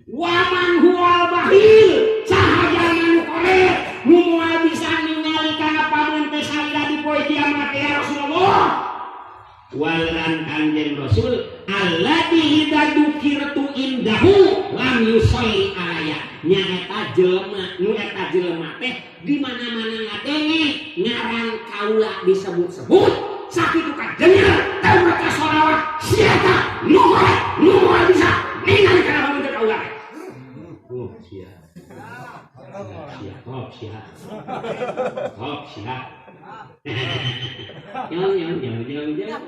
Waman huwal bakhil saha jalma nu koret nu moal bisa ningali kana pameun teh salila di poe kiamat ya Rasulullah. Waleran Kangjeng Rasul alladzi idza dzukirtu indahu lam yusolli alaya nyaeta jelema nu eta jelema teh di mana-mana ngadenge ngaran kaula disebut-sebut sakitu kadengar teu maca sholawat sia nu koret nu moal bisa ningali kana pameun teh kaula teh. Oh sia. Sia, oh sia. Oh sia. Nyong nyong nyong nyong nyong.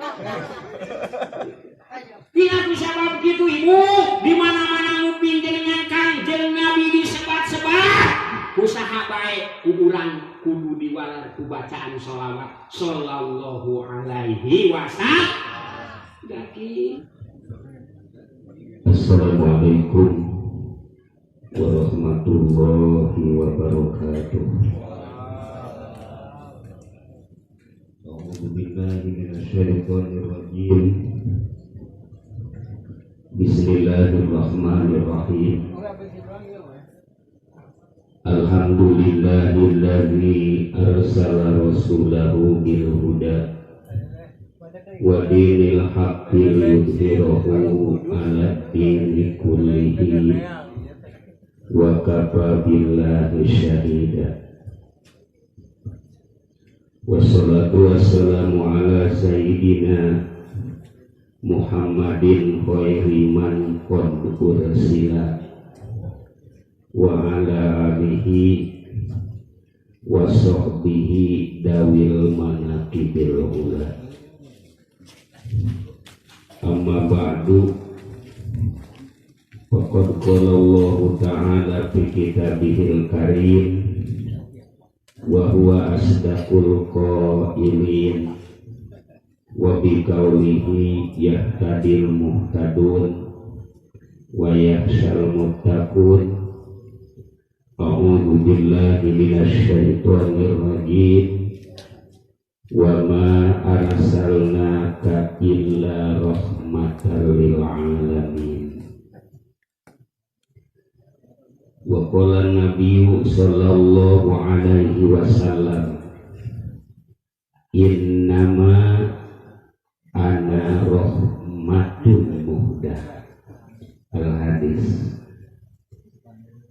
Tidak bisa begitu ibu. Di mana-mana nguping jenengan Kangjeng Nabi disebat-sebat. Usaha baik ku urang kudu diwalar ku bacaan sholawat sallallahu alaihi wasallam. Daki. Assalamualaikum warahmatullahi wabarakatuh. A'udzu billahi minasyaitonir rajim. Bismillahirrahmanirrahim. Alhamdulillahilladzi arsala rasulahu bil huda wa dinil haqqi liyudhhirahu 'ala dini kullihi wa kafa billahi syahida. Wassalatu wassalamu ala sayyidina Muhammadin khairi man qad ursila wa ala alihi wa sahbihi dawil manaqibil ula. Amma ba'du. Faqad qala Allahu ta'ala fi kitabihil karim wa huwa asdaqul qailin wa bi qawlihi yahtadil muhtadun wa yakhshal muttaqun. A'udzu billahi minasy syaithanir rajim. Wa ma arsalnaka illa rahmatan lil alamin. Wa qala nabiyyu sallallahu alaihi wasallam innama ana rahmatun muhdah. Al hadis.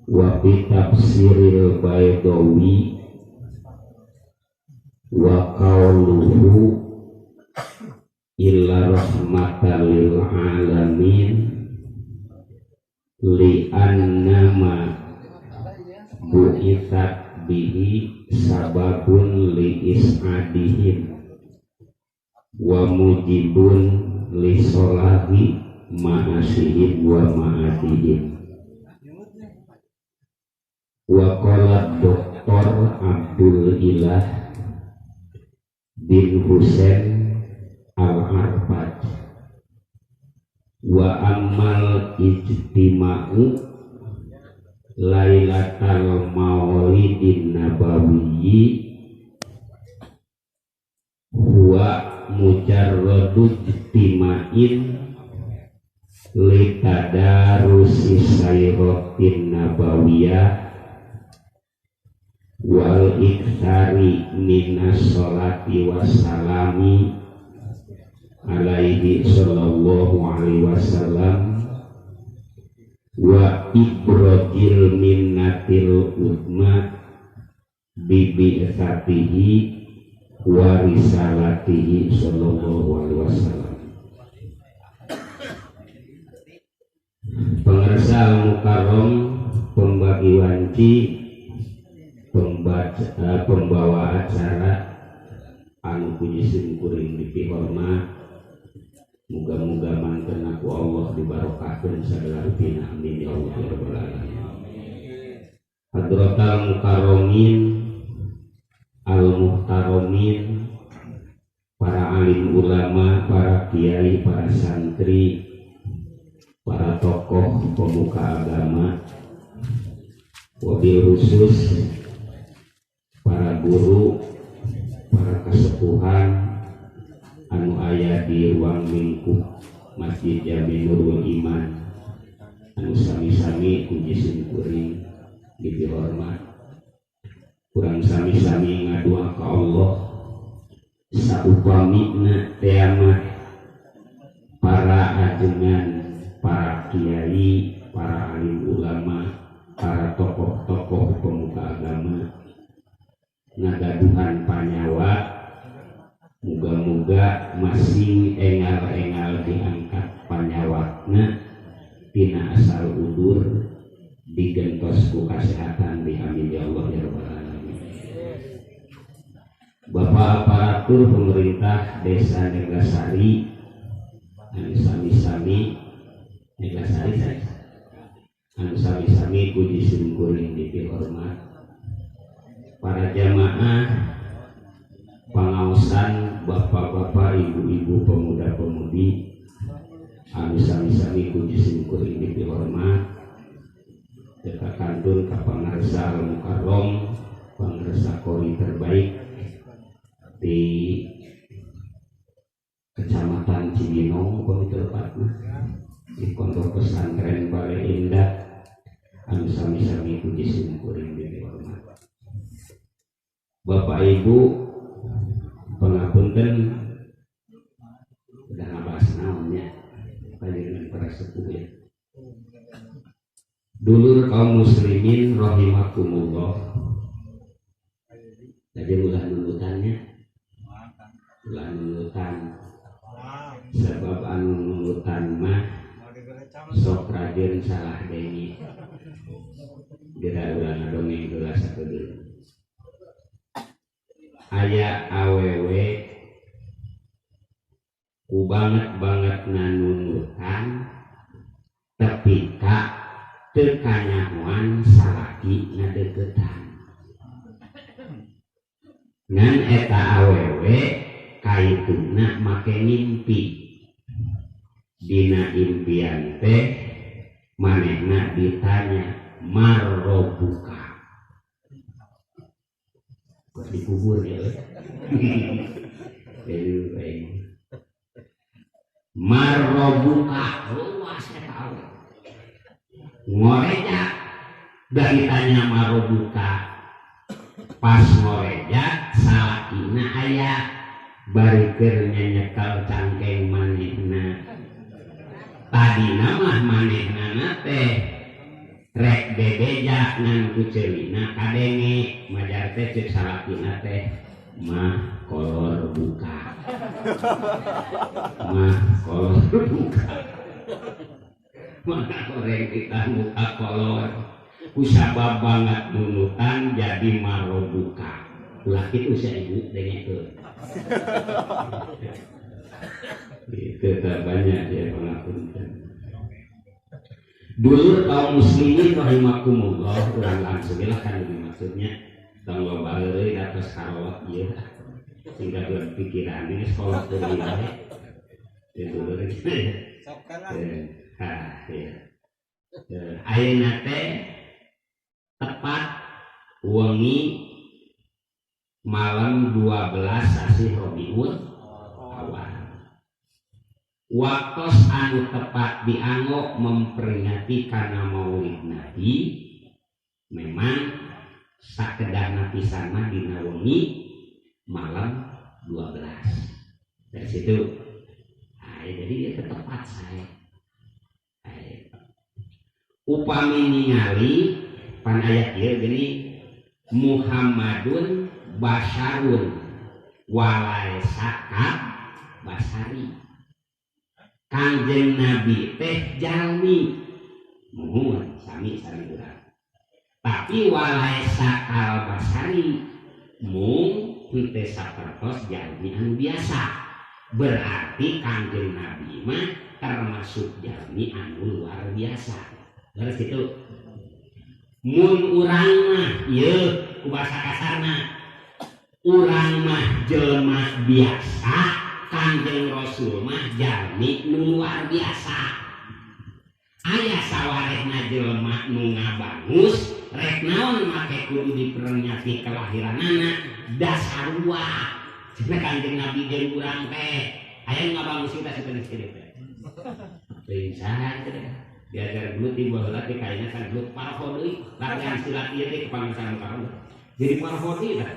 Wa fi tafsiril Baidawi wa qauluhu illa rahmatan lil alamin li annama bu'itsat bihi sababun li is'adihim wa mujibun li sholahi ma'asihim wa ma'adihim. Wa qala Dr. Abdul Ilah bin Husain Al-Arfaj wa ammal ijtima'u lailatal maulidin nabawiyyi huwa mujarradu ijtima'in litadarusi sayratin nabawiyah wal iktsari minas sholati wassalami alaihi sallallahu alaihi wasallam wa ibrajil minnatil udma bi bi'tsatihi wa risalatihi sallallahu alaihi wasallam. Pengersa al-mukarram, pembagi wanci, pembawa acara anu puji simkuring dipihormat, muga-muga manten aku Allah dibarokahkeun sagala rupina, amin ya Allah ya rabbal alamin. Hadratal mukarromin al muhtaromin, para alim ulama, para kiai, para santri, para tokoh pemuka agama, wabil khusus para guru, para kesepuhan anu aya di ruang lingkup Masjid Jami Nurul Iman Anu sami-sami ku jisim kuring dihormat. Kurang sami-sami ngadua ka Allah saupamina teh mah para ajengan, para kiai, para alim ulama, para tokoh-tokoh pemuka agama ngagaduhan panyawa, muga-muga masing engal-engal diangkat panyawatna tina asal udur digentos ku kasehatan di amin ya Allah ya rabbal alamin. Bapak aparatur pemerintah Desa Neglasari anu sami-sami Neglasari saya anu sami-sami ku jisim kuring dipihormat, para jamaah pangaosan, bapak-bapak, ibu-ibu, pemuda-pemudi anu sami-sami ku jisim kuring dipihormat, serta kantun ka pangarsa Al Mukarrom, pangarsa kori terbaik di Kecamatan Cibinong komite tepatna di Pondok Pesantren Balai Indah anu sami-sami ku jisim kuring dipihormat. Bapak Ibu pangapunten udah ngabahas naonnya panjenengan para sepuh ya. Dulur kaum muslimin rahimakumullah. Jadi ulah nunutannya, ulah nunutan. Sebab anu nunutan mah sok rajin salah denge. Geura urang ngadongeng heula sakedeung. Aya awewe ku banget-banget nanunutan tepi ka teu kanyahoan salaki ngadeukeutan. Ngan eta awewe kaituna make ngimpi. Dina impian teh manehna ditanya marrobuka. Kok dikubur ya? Marrobuka luas eta awewe. Ngoreja dari tanya marrobuka pas ngoreja salakina aya bari keur nyekel cangkeng manehna. Tadina mah manehna teh rek bebeja ngan ku ceulina kadenge majar teh ceuk salakina teh mah kolor buka. Mah kolor buka. Mana orang kita muka kolor kusabab banget nunutan jadi marobuka. Ulah kitu sia ibu dengekeun. Itu tak banyak ya pangapunten. Dulur kaum muslimin rahimakumullah, urang langsung lah kan ini maksudnya tong loba heureuy atas karolot ieu sehingga berpikiran ini sekolah deui wae. Itu dulur. Sok lah. Ah, iya. Ayeuna teh tepat wengi malam 12 sasih Rabiul Awal. Waktos anu tepat dianggo memperingati kana Maulid Nabi memang sakedahna pisan mah dina wengi malam 12. Dari situ. Nah, jadi dia tepat saya. Upami ningali pan ayat ieu gini Muhammadun basyarun walaisa ka basari. Kangjeng Nabi teh jalmi muhun sami sareng urang. Tapi walaisa kal basari mung teu sapertos jalmi anu biasa. Berarti Kangjeng Nabi mah termasuk jalmi anu luar biasa. Terus itu mun urang mah ieu ku basa kasarna urang mah jelema biasa, Kangjeng Rasul mah jalmi nu luar biasa. Aya sawarehna jelema nu ngabangus rek naon make kudu diperingati kelahiranana dasarua. Cenah Kangjeng Nabi jeung urang teh aya nu ngabangus kita saeutik teh. Lain saha teh. Diajar gelut di baheula teh kaina kan gelut parho deui, latihan silat ieu teh kepanggil sareng parho. Jadi parho deui tah.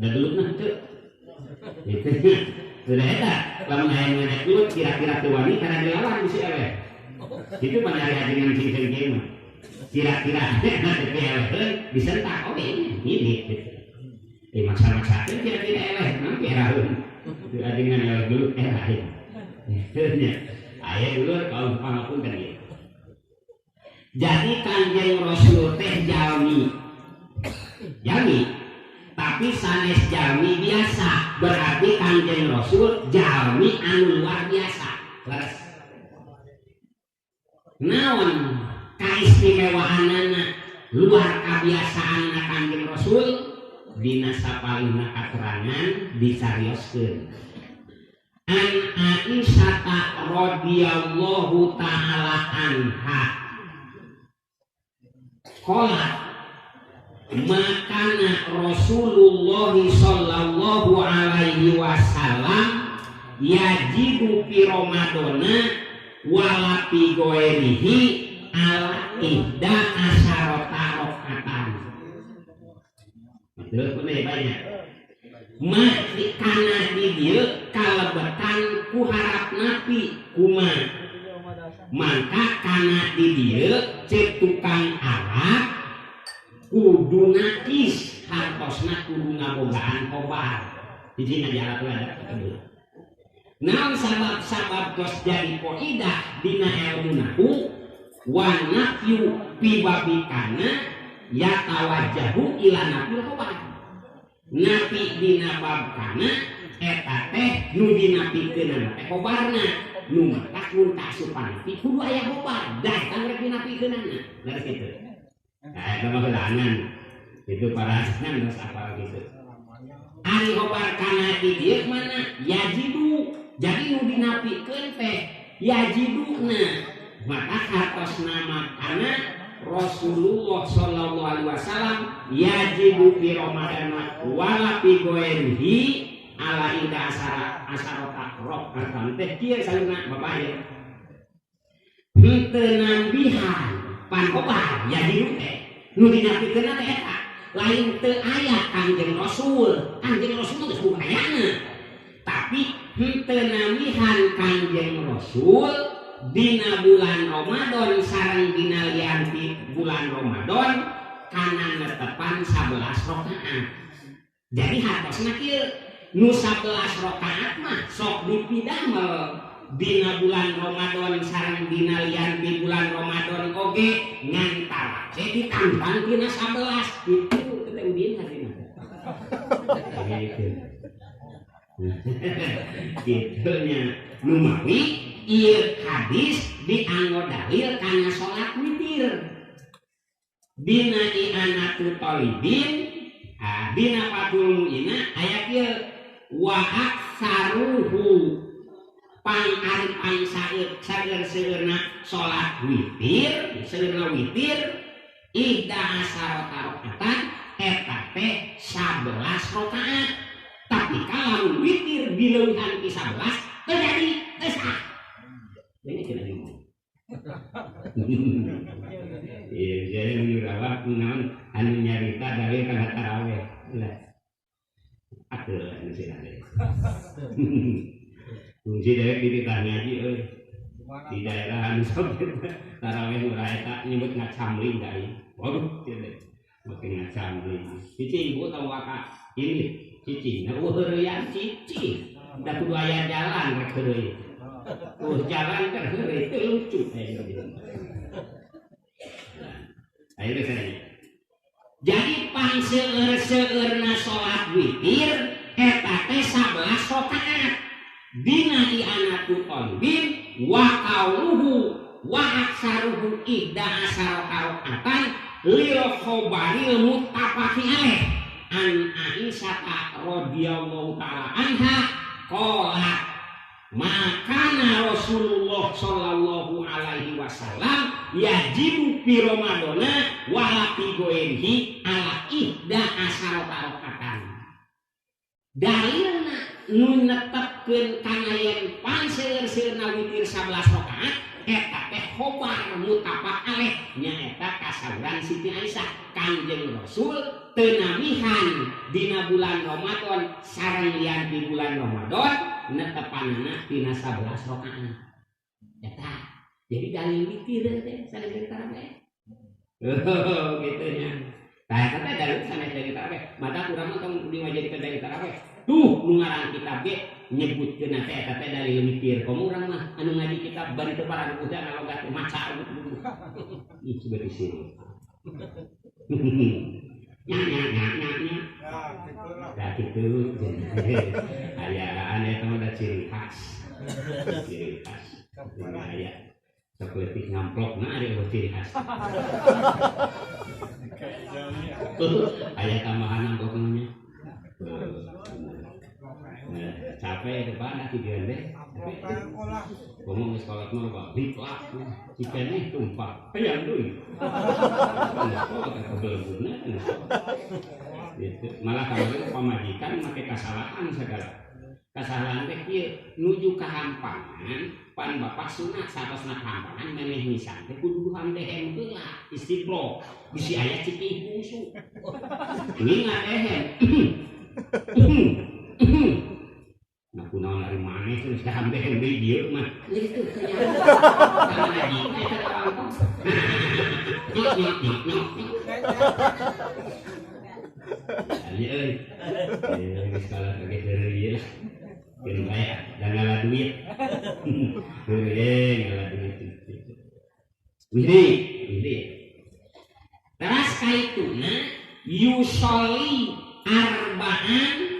Da gelutna henteu. Gitu. Sudah eta, lamun aya nu ngajak gelut kira-kira teu wani kana dilawan bisi eleh. Itu pan ari ajengan sing kieu mah. Kira-kira teu eleh disentak oge ini gitu. Maksa-maksakeun kira-kira eleh nanti eraheun. Teu ajengan eleh gelut eraheun. Nya. Aya dulur kaum pangapunten ieu. Jadi Kanjeng Rasul teh jalmi. Jalmi. Tapi sanes jalmi biasa, berarti Kanjeng Rasul jalmi anu luar biasa. Leres. Naon kaistimewaanana luar kabiasaanna Kanjeng Rasul dina sapalihna katerangan dicarioskeun. An Aisyah radhiyallahu taala anha qalat makana Rasulullah sallallahu alaihi wasallam yajidu fi Ramadana wala fi ghairihi ala ihda asyarata rakaatan. Betul pun ya banyak. Mah di kana di dieu kalebetan ku harap napi kuma. Maka kana di dieu ceuk tukang Arab kudu nakis hartosna kudu ngabogaan khobar. Hiji ngajarat ada kedua. Naon sabab-sabab tos jadi kaidah dina ilmu nahu wa nafyu fi babikana yatawajjahu ila nafil khobar. Napi dina bab kana eta teh nu dinapikeunana teh khobarna nu matak mun kaasupan napi kudu aya khobar datang rek dinapikeunana leres kitu. Nah, eta mah heulanan. Itu para geus apal gitu. Ari khobar kana di dieu mana yajidu. Jadi nu dinapikeun teh yajiduna. Maka hartosna kana Rasulullah sallallahu alaihi wasallam yajidu fi Ramadan wala fi ghairihi ala ida asara asarota rakaatan teh kieu saluna Bapak ya. Henteu nambihan pan khobar yajidu teh nu dinapikeunna teh eta lain teu aya Kanjeng Rasul. Kanjeng Rasul geus buka ayana. Tapi henteu nambihan Kanjeng Rasul dina bulan Ramadan sareng dina lian ti bulan Ramadan kana netepan 11 rakaat. Jadi hartosna kieu nu 11 rakaat mah sok dipidamel dina bulan Ramadan sareng dina lian ti bulan Ramadan oge ngan talake ditambang tina 11 itu teh udin hartina. Gitu. Gitu nya numawi ieu hadis dianggo dalil kana salat witir. Dina i'anatu talibin, dina Fathul Mu'ina aya kieu wa aksaruhu pang ari pang saeur seueurna salat witir, seueurna witir ihda asarata rakaatan eta teh 11 rakaat. Tapi kalau witir dileuwihan ti 11 terjadi teu sah. Ini kena ngomong. Iya, jadi menyurawat naon anu nyarita dalil kana tarawih. Lah. Atuh anu sih ada. Fungsi dewek dititah ngaji euy. Di daerah anu sok tarawih murah eta nyebut ngacamling ka ieu. Waduh, kieu teh. Make ngacamling. Cicing ibu tau waka ini cicing. Nah, eueuh heureuyan cicing. Da kudu aya jalan rek heureuy. Jalan kan heureuy teu lucu aya gitu. Ayo deh saya. Jadi pangseueur-seueurna salat witir eta teh 11 rakaat. Dina i'anatu talibin wa qauluhu wa aksaruhu ihda asarata rakaatan lil khobaril muttafaqi alaih an Aisyah radhiyallahu taala anha qalat makana Rasulullah sallallahu alaihi wasallam yajibu fi Ramadana wala fi ghairihi ala ihda asarata rakaatan. Dalilna nu netepkeun kana yen pangseueur-seueurna witir 11 rakaat eta teh khobar muttafaq alaih nyaeta kasauran Siti Aisyah Kangjeng Rasul teu namihan dina bulan Ramadan sareng lian di bulan Ramadan netepanana tina 11 rakaat. Eta jadi dalil witir teh sanes dari tarawih. Oh, gitu nya. Tah eta teh dalil sanes dari tarawih. Mata urang mah tong diwajibkeun dari tarawih. Tuh nu ngarang kitab ge nyebutkeun teh eta teh dalil witir. Komo urang mah anu ngaji kitab bari teu pararuguh ngalogat teh maca gitu. Ih coba di sini. Nya nya nya nya nya. Nah, gitu. Aya aneh eta mah da ciri khas. Ciri khas. Aya saeutik ngamplok na ari eueuh ciri khas. Aya tambahan amplok nya. Nah, capek depan atuh geun deh. Ngomong geus kolot mah loba liplak. Cikeneh tumpah. Hayang deui. Kebelbuna. Gitu. Malah kalau pamajikan make kasalahan segala. Kasalahan teh kieu nuju kahampangan pan bapak sunat satosna kahampangan memeh misan teh kudu hamdehem heula istiqlo bisi aya cipih bungsu. Ini ngadehem. Nah kunaon ari maneh geus hamdehem deui dieu mah. Gitu teh nya. Ngaji teh teh. Nyok nyok nyok nyok. Ari euy. Geus kalah ge heureuy ieu lah. Keun bae da ngala duit. Heureuy ngala duit. Widi, widi. Teras kaituna yusoli arba'an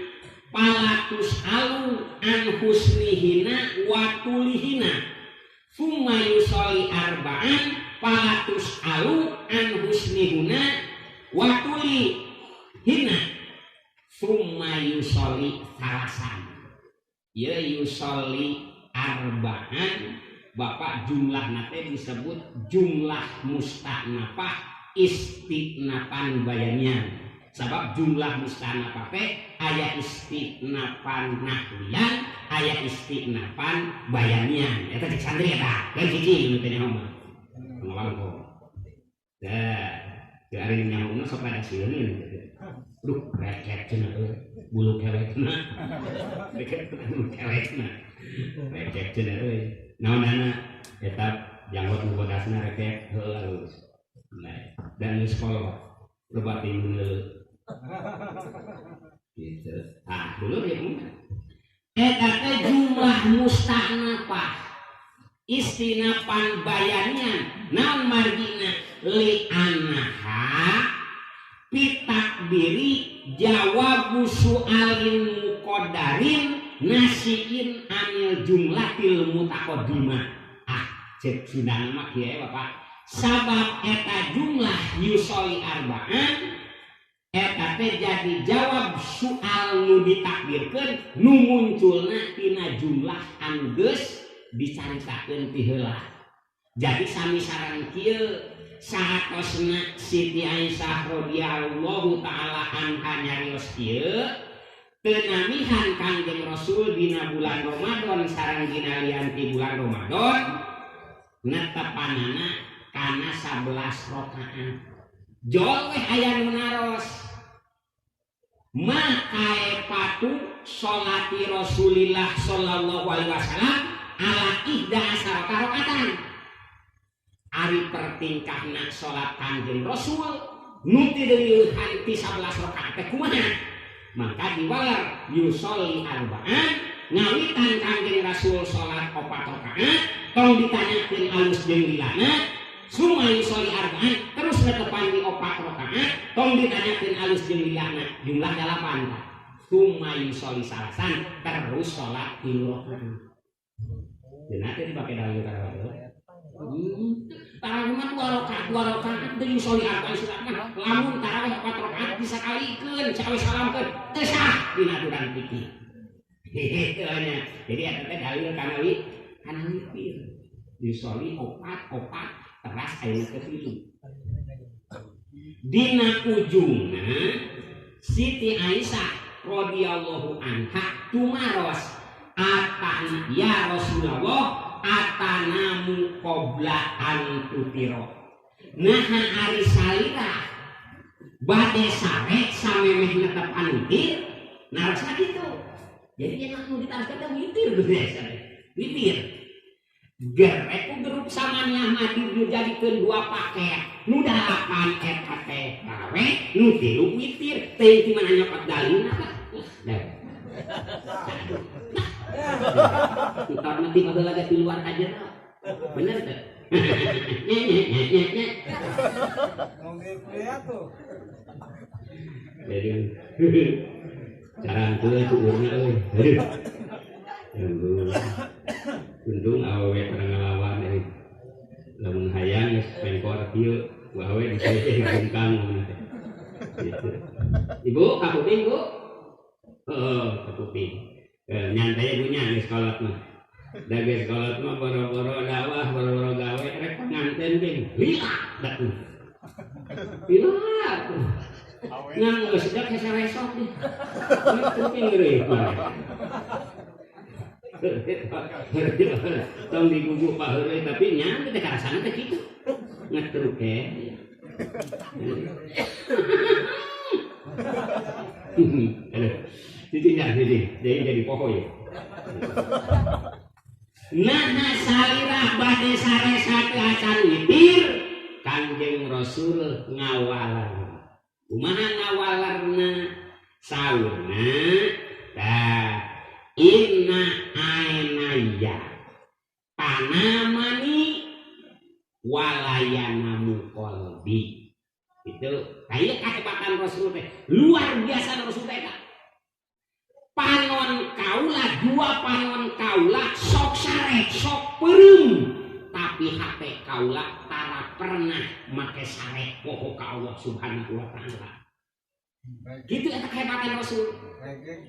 palatus alu an husnihina wa tulihina. Summa yusoli arba'an palatus alu an husnihuna wa tulihina. Summa yusoli salasan. Ya yusoli arba'an bapak jumlah nate disebut jumlah musta'nafah istinafan bayanian. Sabab jumlah musta'nafah teh aya istinafan nahwian, aya istinafan bayanian. Eta cek santri eta, lain hiji nu teh nyaho mah. Ngawangko. Da, teu ari nyaho mah sok rada sieun gitu. Duh, reket cenah euy, bulu kelekna. Reket bulu kelekna. Reket cenah euy. Naonana eta janggot nu bodasna reket heuh alus. Nah, dan geus kolot loba timbul gitu. Ah, dulu ya mah. Eta teh jumlah musta'nafah istinapan bayanian naon margina li anaha pitakbiri jawabu su'alin muqaddarin nasiin anil jumlatil mutaqaddimah. Ah, cek sundana mah kieu Bapak. Sabab eta jumlah yusoli arba'an eta teh jadi jawab soal nu ditakdirkeun nu munculna tina jumlah anu geus dicaritakeun ti heula. Jadi sami sareng kieu saatosna Siti Aisyah radhiyallahu taala anha nyarios kieu teu namihan Kangjeng Rasul dina bulan Ramadan sareng dina lian ti bulan Ramadan netepanana kana 11 rakaat. Jol weh aya nu naros. Maka patu sholati Rasulillah sallallahu alaihi wasallam ala ihda asarata rakaatan. Ari pertingkahna salat Kangjeng Rasul nu ti leuwihan ti 11 rakaat teh kumaha? Maka diwaler yusolli arba'an ngawitan Kangjeng Rasul salat 4 rakaat tong ditanyakeun alus jeung lilana. Summa yusolli arba'an terus netepan di 4 rakaat tong ditanyakeun alus jeung lilana jumlah 8 tah. Summa yusolli salasan terus salat 3 rakaat. Dina teh dipake dalil tarawih. Tarawih mah 2 rakaat, 2 rakaat deui yusolli arba'an silakan. Lamun tarawih 4 rakaat bisa kalikeun cawe salamkeun teu sah dina aturan fikih. Kitu nya. Jadi eta teh dalil kana witir. Yusolli 4 4 teras ayeuna teh 3. Dina ujungna Siti Aisyah radhiyallahu anha tumaros atana ya Rasulullah atanamu qabla an tutiro. Naha ari salira bade sare samemeh netepan witir narosna kitu. Jadi yang nu ditaroskeun teh witir geus witir. Gerek ku grup samaniah mah dijadikeun dua paket. Nu dalapan eta teh taraweh, nu tilu witir. Teuing di mana nyokot dalilna tah. Dah. Entar nanti baheula ge di luar aja. Bener teh? Nye nye nye nye nye. Jadi cara teu cuurna euy. Aduh. Aduh. Untung awewe pada ngalawan euy. Lamun hayang geus pengkor kieu, ku awewe diseukeun ngabungkang mun teh. Gitu. Ibu kakuping, Bu? Heeh, kakuping. Nyantai Bu nya geus kolot mah. Da geus kolot mah boro-boro dakwah, boro-boro gawe rek panganten ge lila da tuh. Lila. Ngan geus dak hese-resok deh. Kuping euy. Tong digugu Pak heureuy tapi nya teh karasana teh kitu. Ngetruk ke. Aduh. Cicing cicing, jadi poho ya. Nah salira bade sare satu acan witir, Kanjeng Rasul ngawalar. Kumaha ngawalarna? Saurna tah inna ainaya tanamani walayanamu qalbi. Itu kayak kehebatan Rasul teh, luar biasa Rasul teh. Panon kaula dua panon kaula sok sare sok peureum tapi hate kaula tara pernah make sare poho ka Allah Subhanahu wa taala. Gitu eta kehebatan Rasul.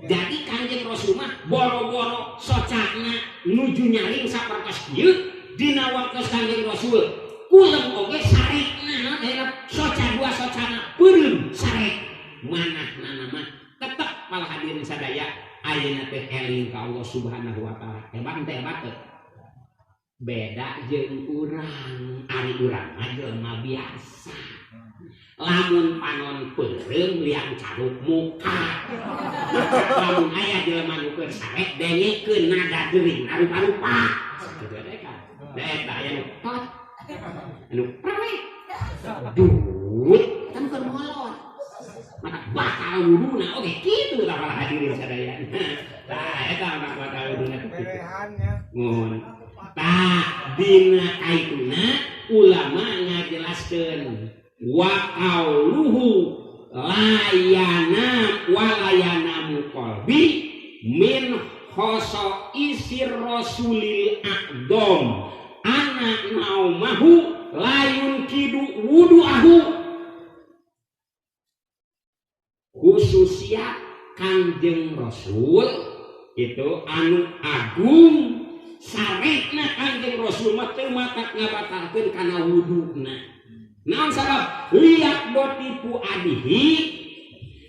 Jadi Kanjeng Rasul mah boro-boro socana nuju nyaring sapertos kieu dina waktos Kanjeng Rasul kulem oge sarekna naon soca dua socana peureum sare manahna mah tetep pal hadirin sadaya ayeuna teh eling ka Allah Subhanahu wa taala. Hebat teh hebat teh. Beda jeung urang, ari urang mah jelema biasa. Lamun panon peureum liang caruk muka. Lamun aya jelema nu keur sare dengekeun nada geuring rupa-rupa. Kitu teh kan. Da eta aya nu tot. Anu prewek. Duit kan keur molor. Maka batal wuduna oge kitu tah para hadirin sadaya. Tah eta mah batal wuduna kitu. Mun tah dina kaituna ulama ngajelaskeun wa qauluhu layana walayana qalbi min khosaisir rasulil aqdam ana naumahu layun kidu wuduahu. Khususnya Kanjeng Rasul itu anu agung sarekna Kanjeng Rasul mah teu matak ngabatalkeun kana wuduna. Naon sabab liat botipu adihi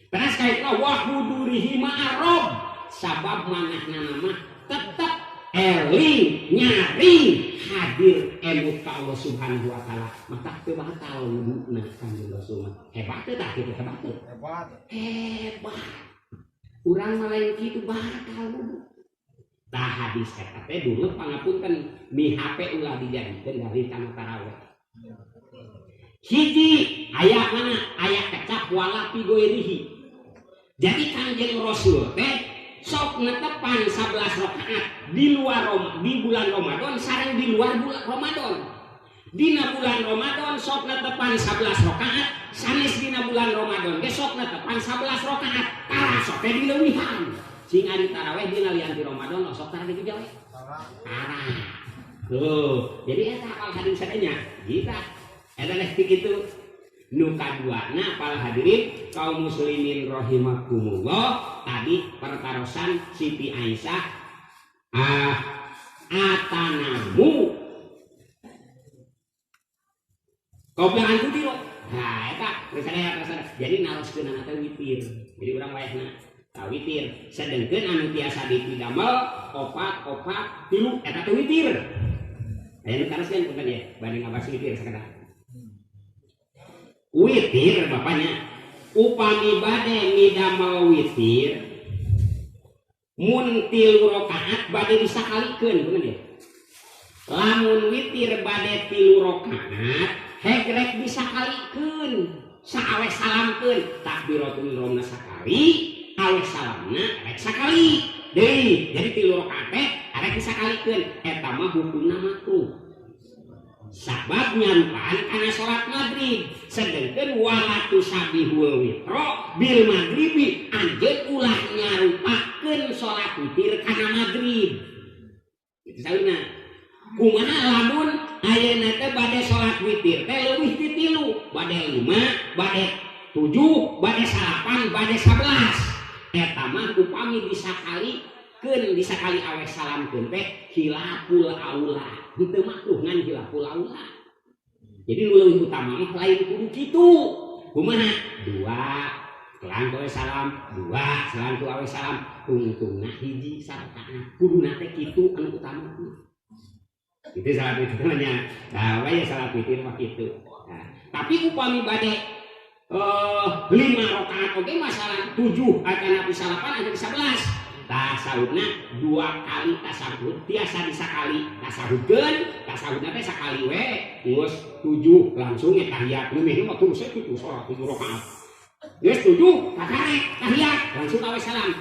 teras kaitna wa hudurihi ma'arob sabab manahna mah tetep eling nyaring hadir emut ka Allah Subhanahu wa taala maka teu batal wuduna Kanjeng Rasul mah. Hebat teh tah kitu hebat teh. Hebat. Hebat. Urang mah lain kitu batal wudu. Tah hadis eta teh dulu pangapunten mi HP ulah dijadikeun dari kana tarawih. Hiji aya mana aya kecap wala fi ghairihi. Jadi Kanjeng Rasul teh sok netepan 11 rakaat di luar di bulan Ramadan sareng di luar bulan Ramadan. Dina bulan Ramadan sok netepan 11 rakaat, sanes dina bulan Ramadan ge sok netepan 11 rakaat. Tara sok teh dileuwihan. Sing ari tarawih dina lian ti Ramadan sok tara digejawe. Tara. Tuh, jadi eta apal hadirin sadaya. Kita eta teh kitu. Nu kaduana para hadirin kaum muslimin rahimakumullah tadi pertarosan Siti Aisyah atanamu qabla an tutiro. Nah eta geus aya. Jadi naroskeunana teh witir. Jadi urang wayahna ka witir sedengkeun anu tiasa dipidamel opat opat tilu eta teh witir. Aya nu taroskeun punten ya, bade ngabahas witir sakedap. Witir bapaknya upami bade midamel witir mun 3 rakaat bade disakalikeun punten ya. Lamun witir bade 3 rakaat hegrek disakalikeun saawe salamkeun takbiratul ihramna sakali awe salamna rek sakali deui. Jadi 3 rakaat teh arek disakalikeun eta mah hukumna makruh. Sabab nyarupaan kana salat maghrib sedengkeun wala tusabihul witro bil maghribi anjeun ulah nyarupakeun salat witir kana maghrib. Itu saurna. Kumaha lamun ayeuna teh bade salat witir teh leuwih ti 3, bade 5, bade 7, bade 9, bade 11. Eta mah upami disakalikeun disakali awe salamkeun teh khilaful aula. Henteu makruh ngan khilaful aula. Jadi nu leuwih utama mah lain kudu kitu. Kumaha? 2 kelang awe salam, 2 selang ku awe salam, tungtungna hiji sarakaat. Kuduna teh kitu anu utama. Itu salat witir namanya. Nah, wae salat witir mah kitu. Nah, tapi upami bade 5 rakaat oge masalah 7 atanapi 9 atau 11. Tah saurna 2 kali tasahud tiasa disakali tasahudkeun, tasahudna teh sakali we geus 7 langsung eta tahiyat. Mimih mah terus kitu salat 7 rakaat. Geus 7 kakarek tahiyat langsung awe salam.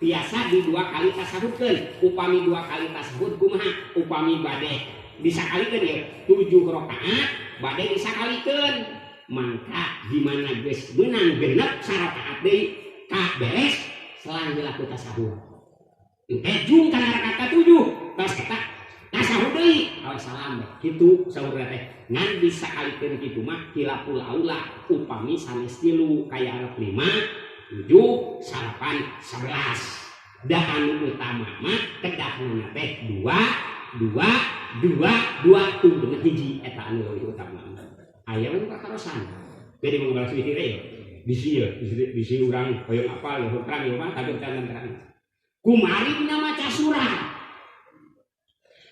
Tiasa di 2 kali tasahudkeun. Upami 2 kali tasahud kumaha? Upami bade disakalikeun ya 7 rakaat bade disakalikeun. Mangka di mana geus meunang genep sarakaat deui ka beres selang dilaku tasahud. Engke jung kana rakaat ka-7 tos eta tasahud deui awe salam kitu saurna teh. Ngan disakalikeun kitu mah khilaful aula upami sanes 3 kaya arep 5 7 9 11. Da anu utama mah kedahna teh 2 2 2 2 tuh dengan hiji eta anu leuwih utama. Aya we nu kakarosan. Jadi mau ngebahas witir ya. Bisi ya, bisi urang hoyong apal ya terang ya mah tapi terang terang. Kumari dina maca surat.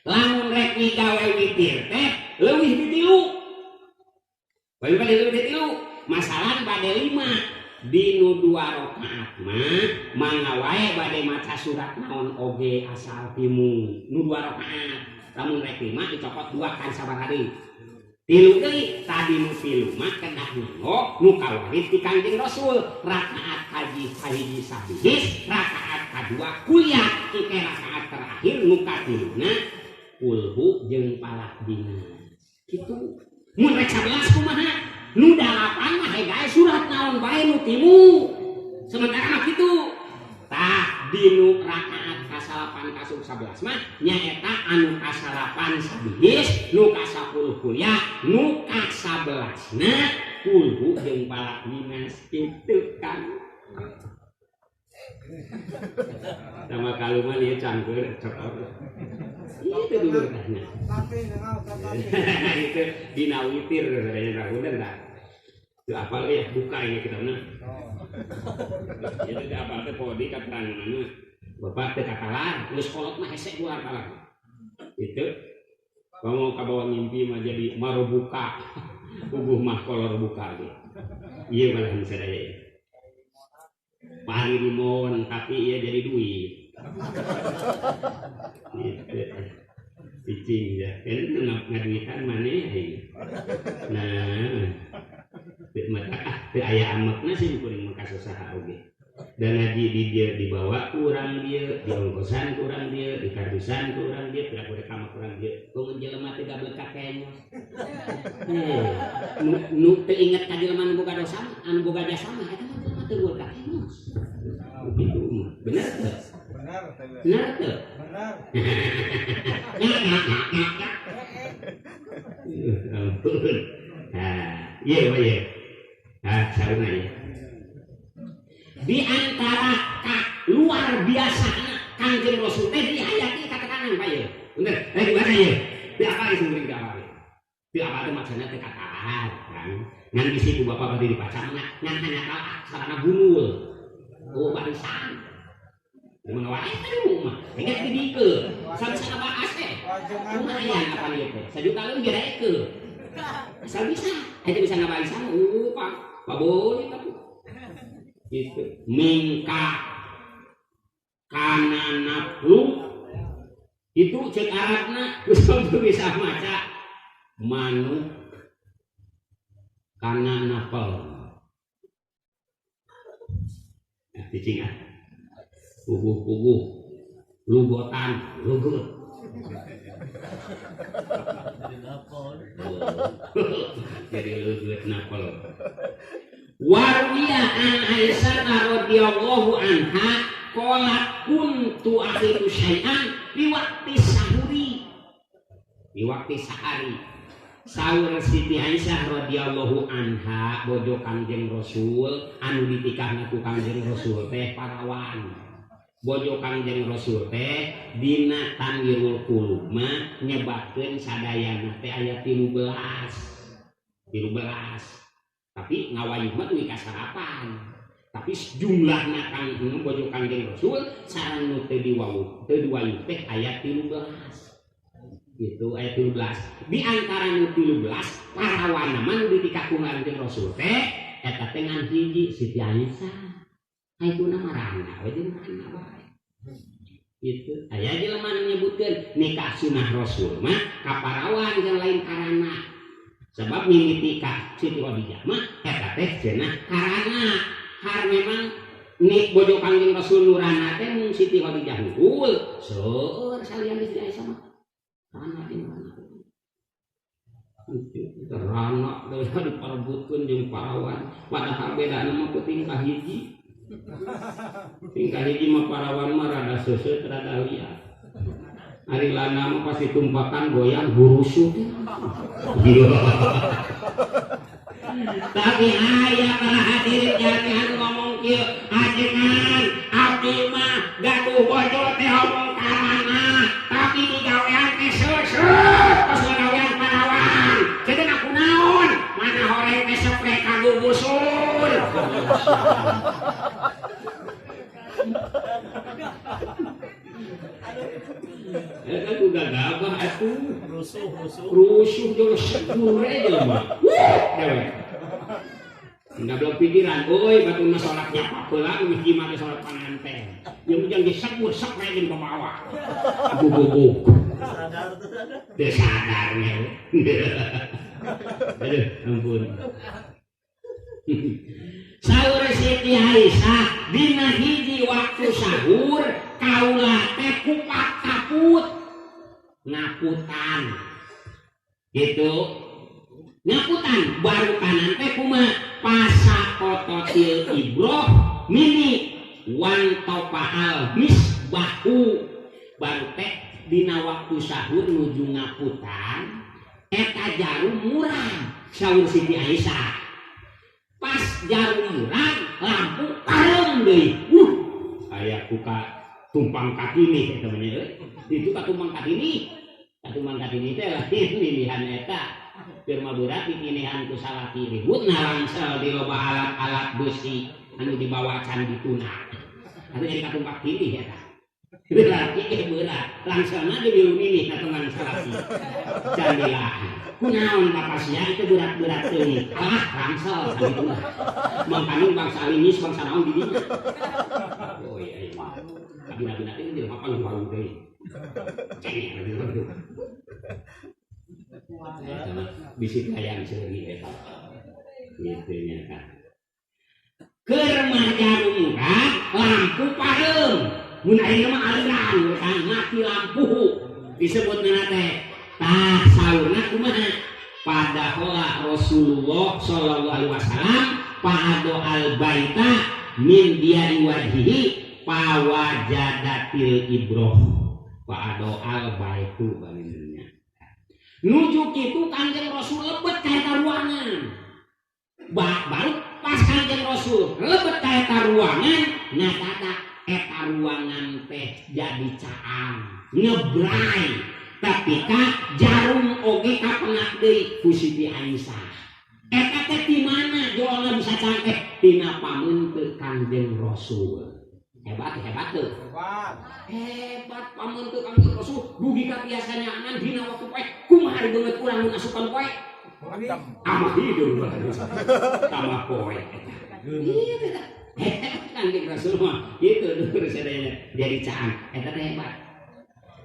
Lamun rek migawe witir teh leuwih ti 3. Bae bade leuwih ti 3. Masalah bade 5. Dinu 2 rakaat mah mangga wae bade maca surat naon oge asal timu nu 2 rakaat. Lamun rek 5 dicokot 2 kan sabaraha deui. 3 deui tadi nu 3 mah kedah nganggo nu kawarit ti Kangjeng Rasul rakaat haji hiji sabihis rakaat kadua kuliah ike rakaat terakhir nu katiluna kulhu jeung palak dinas. Kitu mun rek 11 kumaha? Nu 8 mah hegae surat naon bae nu timu. Sementara mah kitu. Tah dinu rakaat ka-9 kasuk 11 mah nyaeta anu ka-9 sabihis, nu ka-10 kuliah, nu ka-11na kulhu jeung palak dinas kitu kan. Sama kaluman ieu cangkeur cokor. Itu dulu tanya. Itu dina witir katanya ragunan dah. Itu apal ya buka ini kita mah. Itu teh apal teh podi kateranganna. Bapak teh kakalar, geus kolot mah hese keluar kalar. Itu kamu kabawa mimpi mah jadi marobuka. Puguh mah kolor buka ge. Ieu malahan sadaya. Pari limon tapi ieu jadi duit. Gitu. Cicing ya. Kan ngaduitan maneh ieu. Nah, teu mata ah teu aya amekna sih kuring mah kasasaha oge. Dan ngaji di dia dibawa kurang dia, di ongkosan kurang dia, di kardusan kurang dia, tidak boleh kamar kurang dia. Komun jelema teh gablek ka kenyos. Nu teu inget ka jelema nu boga dosa, anu boga jasa mah eta mah jelema teu boga kenyos. Begitu mah. Bener teu? Bener teu. Bener teu? Bener. Ampun. Nah, ieu mah ieu. Nah, saruna ieu. Di antara luar biasa Kangjeng Rasul teh dihayati katekanan Pak ieu. Bener, dibaca ieu. Di apa ieu sing di apa? Di apa teh maksudna teh katakan kan. Ngan bisi ku bapak bade dibaca mah ngan hanjakal aksarana bunul. Oh barisan. Kumaha wae teh mah. Ingat didikeun. Asal bisa ngabaas teh. Lumayan apa ieu teh. Sajuta leuwih ge daekeun. Asal bisa. Eta bisa ngabaas sama pak. Paboleh atuh. Gitu. Mingka kana naflu itu cek Arabna geus bisa maca manuk kana napel. Nah, cicing ah. Puguh-puguh lugotan lugut. Jadi lugut napel. Warwiya an Aisyah radhiyallahu anha qalat kuntu akhiru syai'an bi waqti sahuri. Bi waqti sahari. Saur Siti Aisyah radhiyallahu anha bojo Kangjeng Rasul anu ditikahna ku Kangjeng Rasul teh parawan. Bojo Kangjeng Rasul teh dina Tanwirul Qulub mah nyebatkeun sadayana teh aya 13. 13. Tapi ngawayuh mah dugi ka 8. Tapi jumlahna kang bojo Kangjeng Rasul sareng nu teu diwawuh, teu diwayuh teh aya 13. Gitu ayat 13. Di antara nu 13 parawana mah nu ditikah ku Kangjeng Rasul teh eta teh ngan hiji Siti Aisyah. Aituna mah rana we jeung rana wae. Gitu. Aya jelema nu nyebutkeun nikah sunah Rasul mah ka parawan jeung lain karana. Sebab mimiti ka Siti Khadijah mah eta teh cenah karana. Har memang nik bojo Kangjeng Rasul nu rana teh mung Siti Khadijah unggul. Seueur salian Siti Aisyah mah. Rana jeung rana. Rana deui diparebutkeun jeung parawan. Padahal bedana mah ku tingkah hiji. Tingkah hiji mah parawan mah rada seuseut rada liat. Ari lana mah pasti tumpakan goyang burusuh. Tapi aya para hadirin jami'an ngomong kieu, ajengan abdi mah gaduh bojo teh omong karana, tapi digawean teh seuseut pas ngagawean parawan. Cenah aku naon? Mana horeng teh sepre kanggo busur. Eta ku gagabah atuh. Rusuh, rusuh. Rusuh jeung segure jelema. Wuh, dewek. Enggak pikiran, euy batur mah salat nyapak heula mih mah salat panganten. Jeung ujang disegur sok we jeung pamawa. Bubuk. Sadar tuh. Teu sadar nya. Aduh, ampun. Sahur Siti Aisyah dina hiji waktu sahur kaula teh kupat kaput ngaputan gitu ngaputan baru kanan teh kumaha pasakototil ibroh mini wantopaal misbahu baru teh dina waktu sahur nuju ngaputan eta jarum murah sahur Siti Aisyah pas jarum murah lampu pareum deui aya ku ka tumpang katini eta mah euy itu ka tumpang katini teh lain pilihan eta firma berat dipilihan ku salaki ribut nalangsel di loba alat-alat besi anu dibawa candi tuna atuh jadi ka tumpang tindih eta laki ge berat langselna di milu-milih ka tukang salaki candila kunaon bapak sia itu berat-berat teuing alah langsel candi tuna mangkaning bangsa alimis bangsa naon di dinya oh iya iya kabina-bina teh jelema palu-palu teh cengeng gitu bisi hayang seuri eta kitu nya tah keur mah jarum murah lampu pareum mun ayeuna mah aliran kan mati lampu disebutna teh tah saurna kumaha padahola Rasulullah sallallahu alaihi wasallam pa'ado al baita min diari wajhihi pawajadatil ibroh pa'ado al baitu balinnya nuju kitu Kangjeng Rasul lebet ka eta ruangan baru pas Kangjeng Rasul lebet ka eta ruangan nyata eta ruangan teh jadi caang ngebrai tapi ka jarum oge kapengat deui ku Siti Aisyah eta teh di mana jolna bisa caang teh tina pameunteuk Kangjeng Rasul Hebat hebat tuh. Hebat. Hebat pameunteuk Kangjeng Rasul dugi ka tiasa nyaangan dina waktu poek. Kumaha ari beungeut urang mun asupan poek? Amah hidup tambah poek eta. Iya teh. Kangjeng Rasul mah kitu dulur sadayana jadi caang eta teh hebat.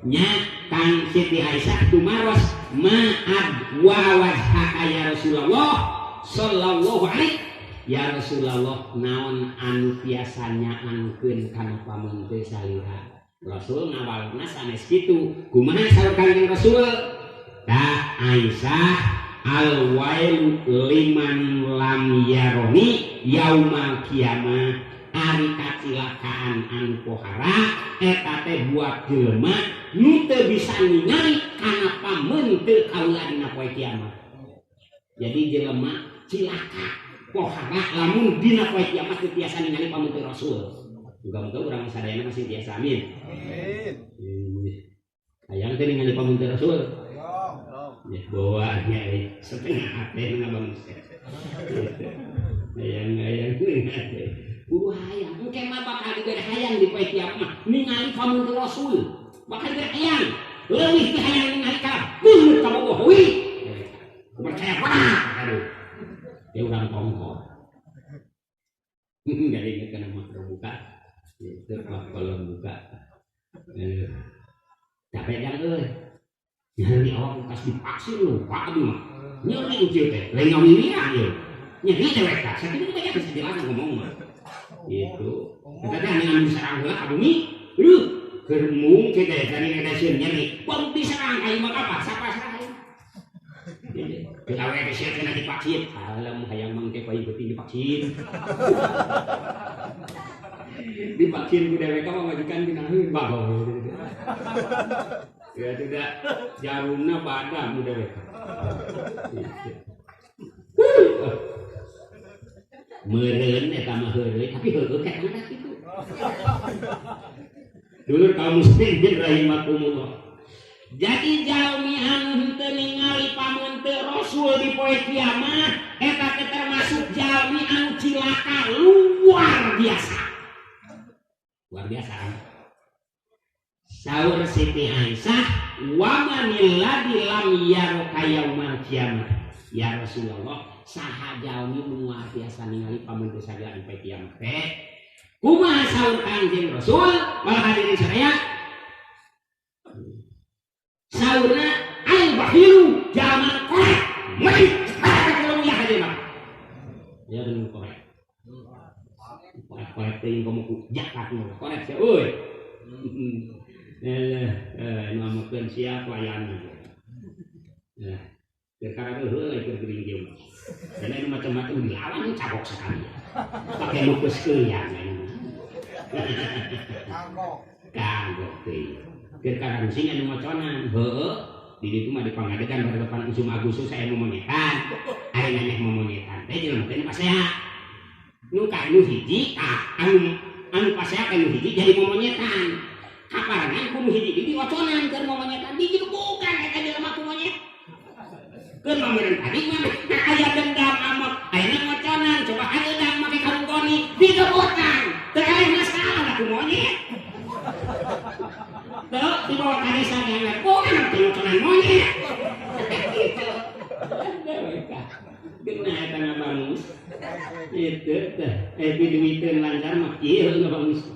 Nya Kang Siti Aisyah tumaros ma'ad wa wajhaka ya Rasulullah sallallahu alaihi ya Rasulullah naon anu tiasa nyaankeun kana pameunteuk salira. Rasul ngawalna sanes kitu. Kumaha saur Kangjeng Rasul? Ta Aisyah al wailu liman lam yaroni yaumal kiamah. Ari kacilakaan anu pohara eta teh buat jelema nu teu bisa ningali kana pameunteuk kaula dina poe kiamat. Jadi jelema cilaka pohara lamun dina poe kiamat teu tiasa ningali pameunteuk Rasul. Muga-muga urang sadayana masih tiasa amin. Amin. Hayang teh ningali pameunteuk Rasul. Hayang. Ya bawa nya setengah hate ngabangun. Hayang-hayang ningali. Kudu hayang, engke mah bakal dibere hayang di poe kiamat mah ningali pameunteuk Rasul. Bakal dibere hayang. Leuwih ti hayang ningali ka beungeut ka bogoh we. Percaya banget aduh. Dia urang tongkol. Enggak ingat kana mah buka. Itu kalau buka. Capek jang euy. Nyeri awak kas divaksin lupa abdi mah. Nyeri kieu teh, lain ngawilian ieu. Nyeri teh we ka. Sakitu teh banyak bisa jelas ngomong mah. Gitu. Eta teh anu diserang heula ka bumi. Leuh, keur mung kieu teh tadi eta sieun nyeri. Bom diserang aing mah apa? Sapa-sapa aing. Kita we teh sieun kena divaksin. Alam hayang mangke poe beuting divaksin. Divaksin ku dewek mah majikan dinaheun bagong. Ya tidak jarumna badan ku dewek. Meureun eta mah heureuy tapi heueuh ka mana kitu. Dulur kaum muslimin rahimakumullah. Jadi jalmi anu henteu ningali pameunteuk Rasul di poe kiamat eta teh termasuk jalmi anu cilaka luar biasa. Luar biasa kan? Saur Siti Aisyah wa manil ladzi lam yaraka yaumal kiamah. Ya Rasulullah, saha jalmi nu moal tiasa ningali pameunteuk sagala di poe kiamat teh? Kumaha saur Kangjeng Rasul? Wal hadirin sadaya. Saurna al bakhilu jalma korek meuli kalau ya hadir mah. Ya bener korek. Korek-korek teuing komo ku jakat nu korek sia euy. Nu amekeun sia layanan. Nah, perkara teh heula keur geuning kieu mah. Dan anu macam-macam dilawan cabok sekali. Pakai mukus keuyang. Kagok. Kagok teh. Perkara sing anu maconan, heueuh. Di ditu mah dipangadegan barepan usum Agustus saya momonyetan. Ari naneh momonyetan teh jelema teh pasea. Nu ka nu hiji ka anu anu pasea ka nu hiji jadi momonyetan. Kaparangan ku nu hiji di waconan keur momonyetan digebukan eta jelema ku monyet. Keur meureun tadi mah aya dendam amek ayeuna ngoconan coba hareudang make karung goni digebukan. Teu eleh masalah ku monyet. Teu dibawa ka desa ge bukan teu ngoconan monyet. Gitu. Geuna eta ngabangus. Itu teh duiteun lancar mah kieu ngabangus.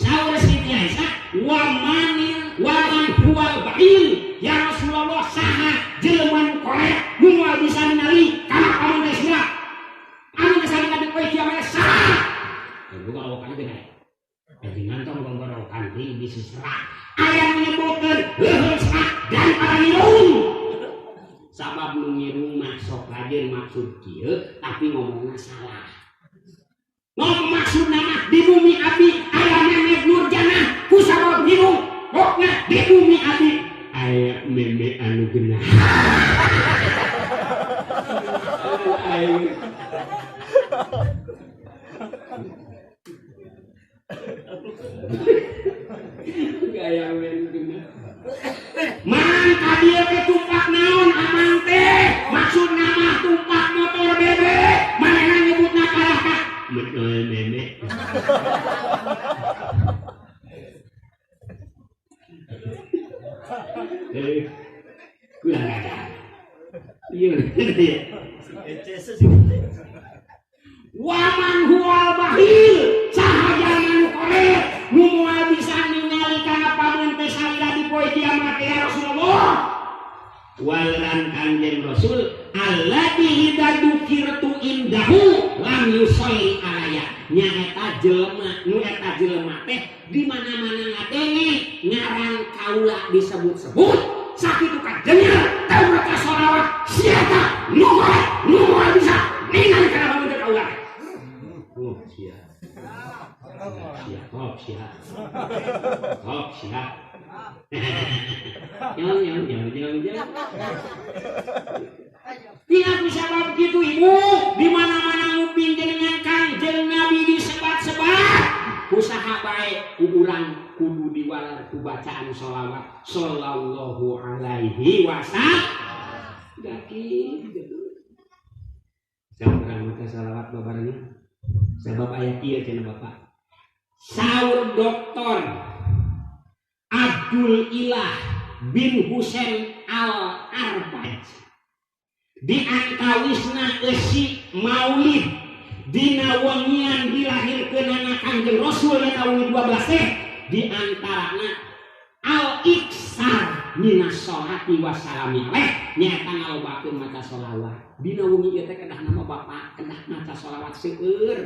Saur Siti Aisyah wa manil wa man huwal bakhil ya Rasulullah saha jelema nu korek nu moal bisa ningali kana pameunteuk sia anu geus ningali poe kiamat saha. Buka awakan teh. Jadi ngantong gonggorokan teh bisi serak. Aya menyebutkeun leuheung serak dan para ngirung. Sabab nu ngirung mah sok rajin maksud kieu tapi ngomongna salah. Ngomong maksudna mah di bumi abdi aya memek nurjanah ku sabab ngirung pokna di bumi abdi aya meme anu genah. Ayo. Gaya men genah. Mang ka dieu teh tumpak naon amang teh? Maksudna mah tumpak motor bebek. Manehna nyebutna Kurang ajar. Iya, iya. Waman huwal bakhil saha jalma nu koret nu moal bisa ningali kana pameun teh salila di poe kiamat ya Rasulullah. Waleran Kangjeng Rasul alladzi idza dzukirtu indahu lam yusolli alaya nyaeta jelema nu eta jelema teh di mana-mana ngadenge ngaran kaula disebut-sebut sakitu kadengar teu maca sholawat sia nu koret nu moal bisa ningali kana pameun teh kaula. Oh sia. Sia, oh sia. Oh sia. Nyong nyong nyong nyong nyong. Tidak bisa bab gitu ibu. Di mana-mana nguping jenengan Kangjeng Nabi disebat-sebat. Usaha baik ku urang kudu diwalar ku bacaan sholawat sallallahu alaihi wasallam. Yakin gitu. Saya urang maca sholawat babarnya. Sebab aya kieu cenah Bapak. Saur Doktor Abdul Ilah bin Husain Al-Arbaj di antawisna eusi maulid dina wengian dilahirkeunana Kangjeng Rasul dina wengi 12 teh di antarana al-iksar minas sholati wassalami alaih nyaeta ngalobakeun maca sholawat dina wengi ieu teh kedah nama bapak kedah maca sholawat seueur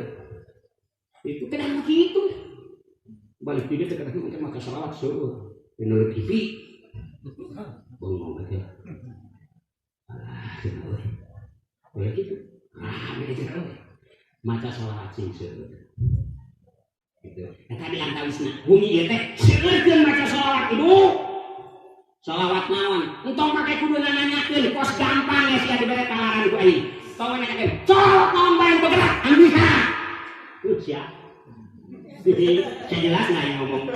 itu kedah mah kitu balik dieu teh kedah mah maca sholawat seueur menurut TV bengong teh alah cenah euy boleh kitu ah beda cenah euy maca sholawat sing seueur gitu eta di antawisna wengi ieu teh seueurkeun maca sholawat ibu sholawat naon entong make kudu nanyakeun kos gampang ya sia dibere talaran ku aing tong nanyakeun sholawat naon bae bergerak anu bisa sia. Saya jelas nggak yang ngomong?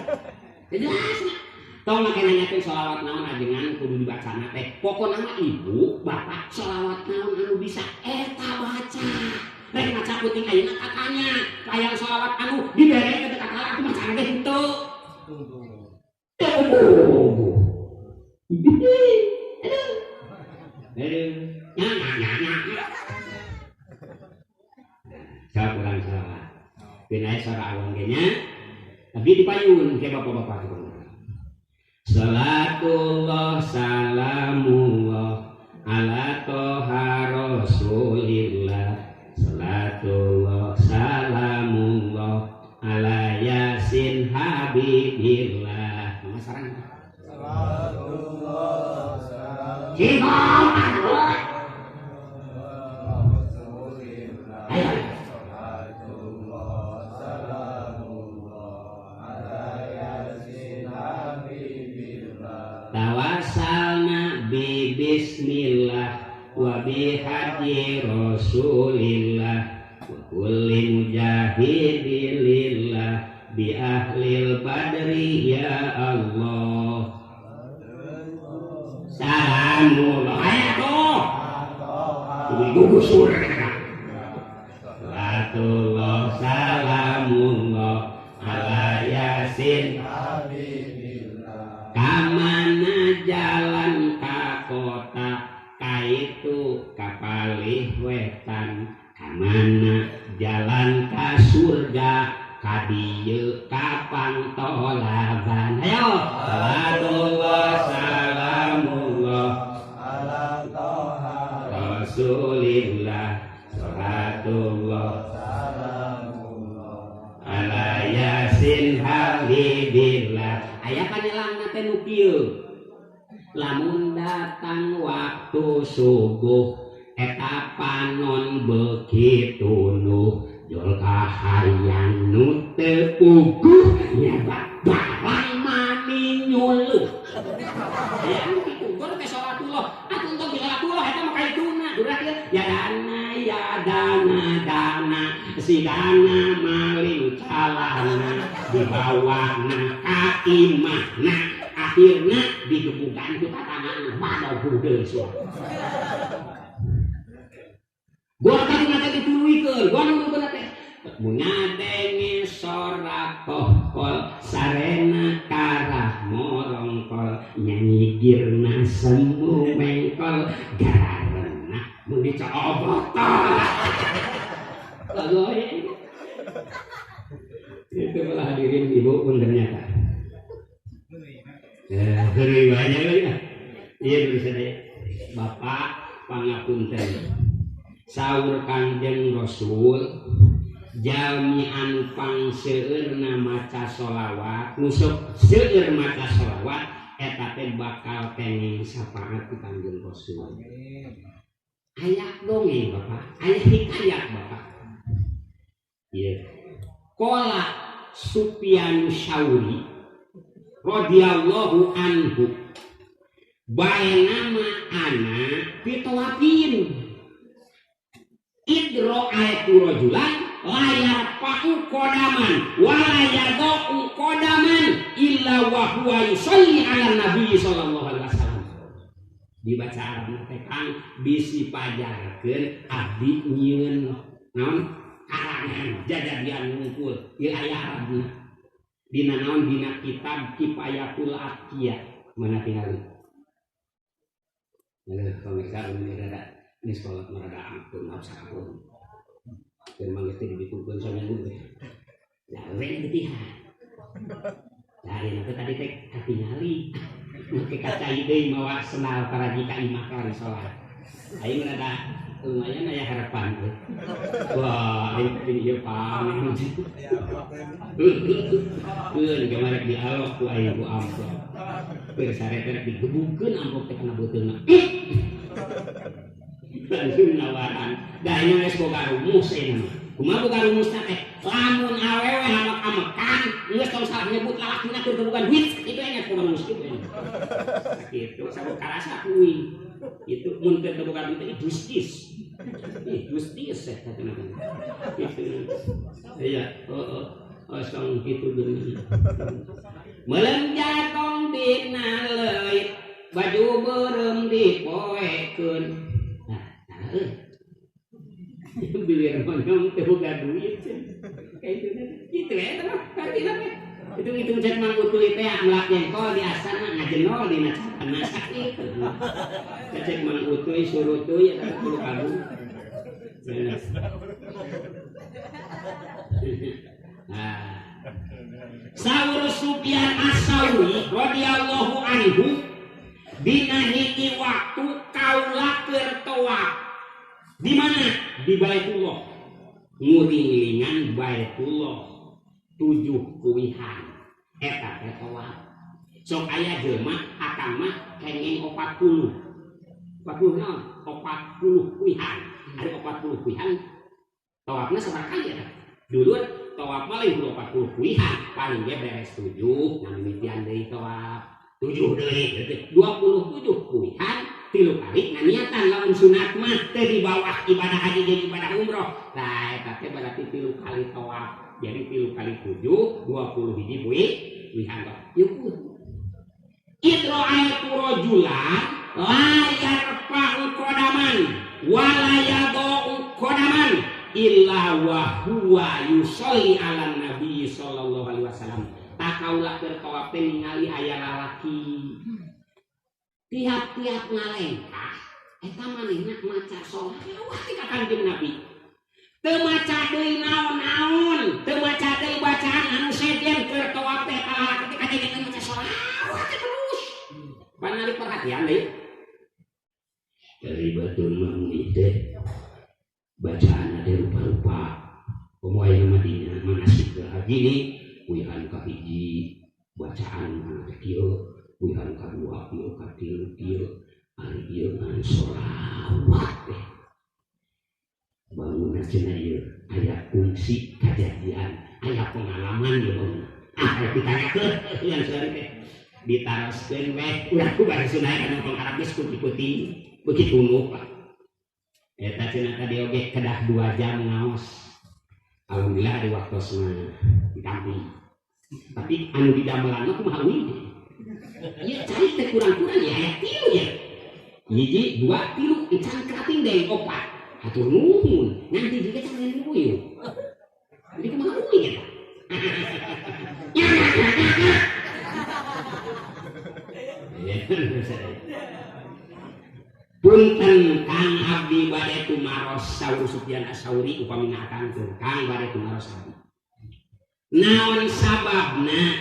Saya jelas nggak? Tong make nanyakeun sholawat naon ajengan kudu dibacana teh. Pokona mah ibu, bapak sholawat naon anu bisa eta baca. Rek maca puting ayeuna katanya, hayang sholawat anu dibere teh kata aku macana teh henteu. Teu bobo. Aduh. Aduh. Nya nya nya nya. Siapa kurang sholawat? Pinai suara awang ge nya. Tapi dipayun ke bapak-bapak itu. Salatullah salamullah ala toha rasulillah. Salatullah salamullah ala yasin habibillah. Nama sarang. Salatullah salamullah Cigong Ayo. Salatullah salamullah ala yasin habibillah. Tawasalna bi bismillah wa bi haji rasulillah wa kulli mujahidin lillah bi ahlil badri ya Allah. Salamullah. Ayo tuh. Ibu gusur. Salatullah salamullah ala yasin Habibillah. Kamana jalan ka kota kaitu kapalih wetan kamana jalan ka surga ka dieu ka pantolaban. Ayo salatullah salamullah ala toha rasulillah salatullah salamullah ala yasin habibillah. Aya panelangna teh nu kieu lamun datang waktu subuh eta panon beuki tunuh jol kahayang nu teu puguh nyebat barang mani nyuluh. Aya anu kitu gor teh salatullah atuh entong di salatullah eta mah kaituna durak ieu ya dana ya dana dana si dana maling calana dibawana ka imahna akhirna digebugan ku tatangan waduh deui sia. Gua tadi nate dituluikeun, gua nu bener teh. Ngadenge sora kohkol sarena karah morongkol nyanyigirna semu mengkol. jengkol gararena mun dicobot. Lagoy. Itu malah hadirin ibu pun ternyata. Heureuy banyak ya. Iya tulisan ya. Bapak pangapunten. Saur Kangjeng Rasul jalmi anu pangseueurna maca sholawat, nu seueur maca sholawat eta teh bakal kenging syafaat ti Kangjeng Rasul. Aya dongeng Bapak, aya hikayat Bapak. Ieu. Qala Sufyan Sauri radhiyallahu anhu bae nama ana pitawafin idro aitu rajulan layar pa'u kodaman walayadau kodaman illa wa huwa yusalli ala nabi sallallahu alaihi wasallam. Dibaca Arab teh Kang bisi pajarkeun abdi nyieun naon karangan jajadian ngumpul ieu aya Arabna dina naon dina kitab Kifayatul Atqiya mana tingali. Nah, pemirsa ini rada ini sekolah merada ampun maaf sampun. Dan manggis teh dibikukeun saminggu teh. Lah we betihan. Lah ieu teh tadi teh katingali. Make kacai deui mawa sendal paraji ka imah ka salat. Aing rada lumayan aya harapan teh. Wah, aing teh ieu pang. Heuh, gemarek dialog ku aing ku amplop. Keur sare teh digebugkeun amplop teh kana beuteungna. Langsung nawaran. Da ieu geus boga rumus ieu mah. Kumaha boga rumusna teh? Lamun awewe amek-amekan geus tong salah nyebut lalakina keur teu boga duit, itu nya boga rumus kitu. Sakitu sabab karasa kuing. Itu mun teu boga duit teh justis. Ih, justis eta teh. Gitu. Iya, heeh. Osong kitu geuning. Meuleum jatong dina leuit, baju beureum dipoekeun. Nah, euy. Bilir monyong teu boga duit. Kayak itu kitu we eta mah artina teh. Hitung-hitung cek Mang Utuy teh melak jengkol di asana ngajenol dina capan masak kitu. Cek Mang Utuy surutuy eta kudu kabu. Nah. Saur Sufyan As-Sauri radhiyallahu anhu dina hiji waktu kaula keur tawaf. Di mana? Di Baitullah. Nguringlingan Baitullah 7 kuwihan. Eta teh tawaf. Sok aya jelema akang mah kenging 40. 40 naon? 40 kuwihan. Ari 40 kuwihan tawafna sabaraha kali eta? Dulur tawaf mah lain 40 kuwihan, paling ge beres 7, ngamimitian deui tawaf. 7 deui, 27 kuwihan 3 kali nganiatan lamun sunat mah teu di bawah ibadah haji jeung ibadah umroh. Tah eta teh berarti 3 kali tawaf. Jadi 3 kali 7, 20 hiji kuwihan tah. Ieu idro aitu rajulan la yarfa'u qadaman wa la yadau qadaman illa wa huwa yusolli ala nabi sallallahu alaihi wasallam. Takaula keur tawaf teh ningali aya lalaki tiap-tiap ngalengkah eta manehna maca sholawat ka Kangjeng Nabi. Teu maca deui naon-naon, teu maca deui bacaan anu sejen keur tawaf teh eta lalaki teh kajengan maca sholawat terus. Panali perhatian deui. Dari batur mah teh bacaan ada rupa-rupa. Komo aya Madinah manasik ke haji nih, kuihan ka hiji bacaan mana teh kieu, kuihan ka dua kieu, ka tilu kieu, ari ieu ngan sholawat teh. Bangunna cenah ieu aya fungsi kajadian, aya pengalaman ieu bangunna. Ah, rek ditanyakeun yang seueur teh. Ditaroskeun we urang ku bari sunah kana tong karab geus kuti-kuti beuki tunduh lah. Eta cenah tadi oge kedah 2 jam ngaos. Alhamdulillah di waktosna ditampi. Tapi anu didamelan mah kumaha uing? Ieu cai teh kurang-kurang ya aya tilu ya. Hiji, 2, 3, encan kerating deui 4. Hatur nuhun, nganti juga can lain uyuh. Jadi kumaha uing eta? Ya. Punten Kang abdi bade tumaros saur Sufyan As-Sauri upami ngaatangkeun Kang bade tumaros abdi. Naon sababna?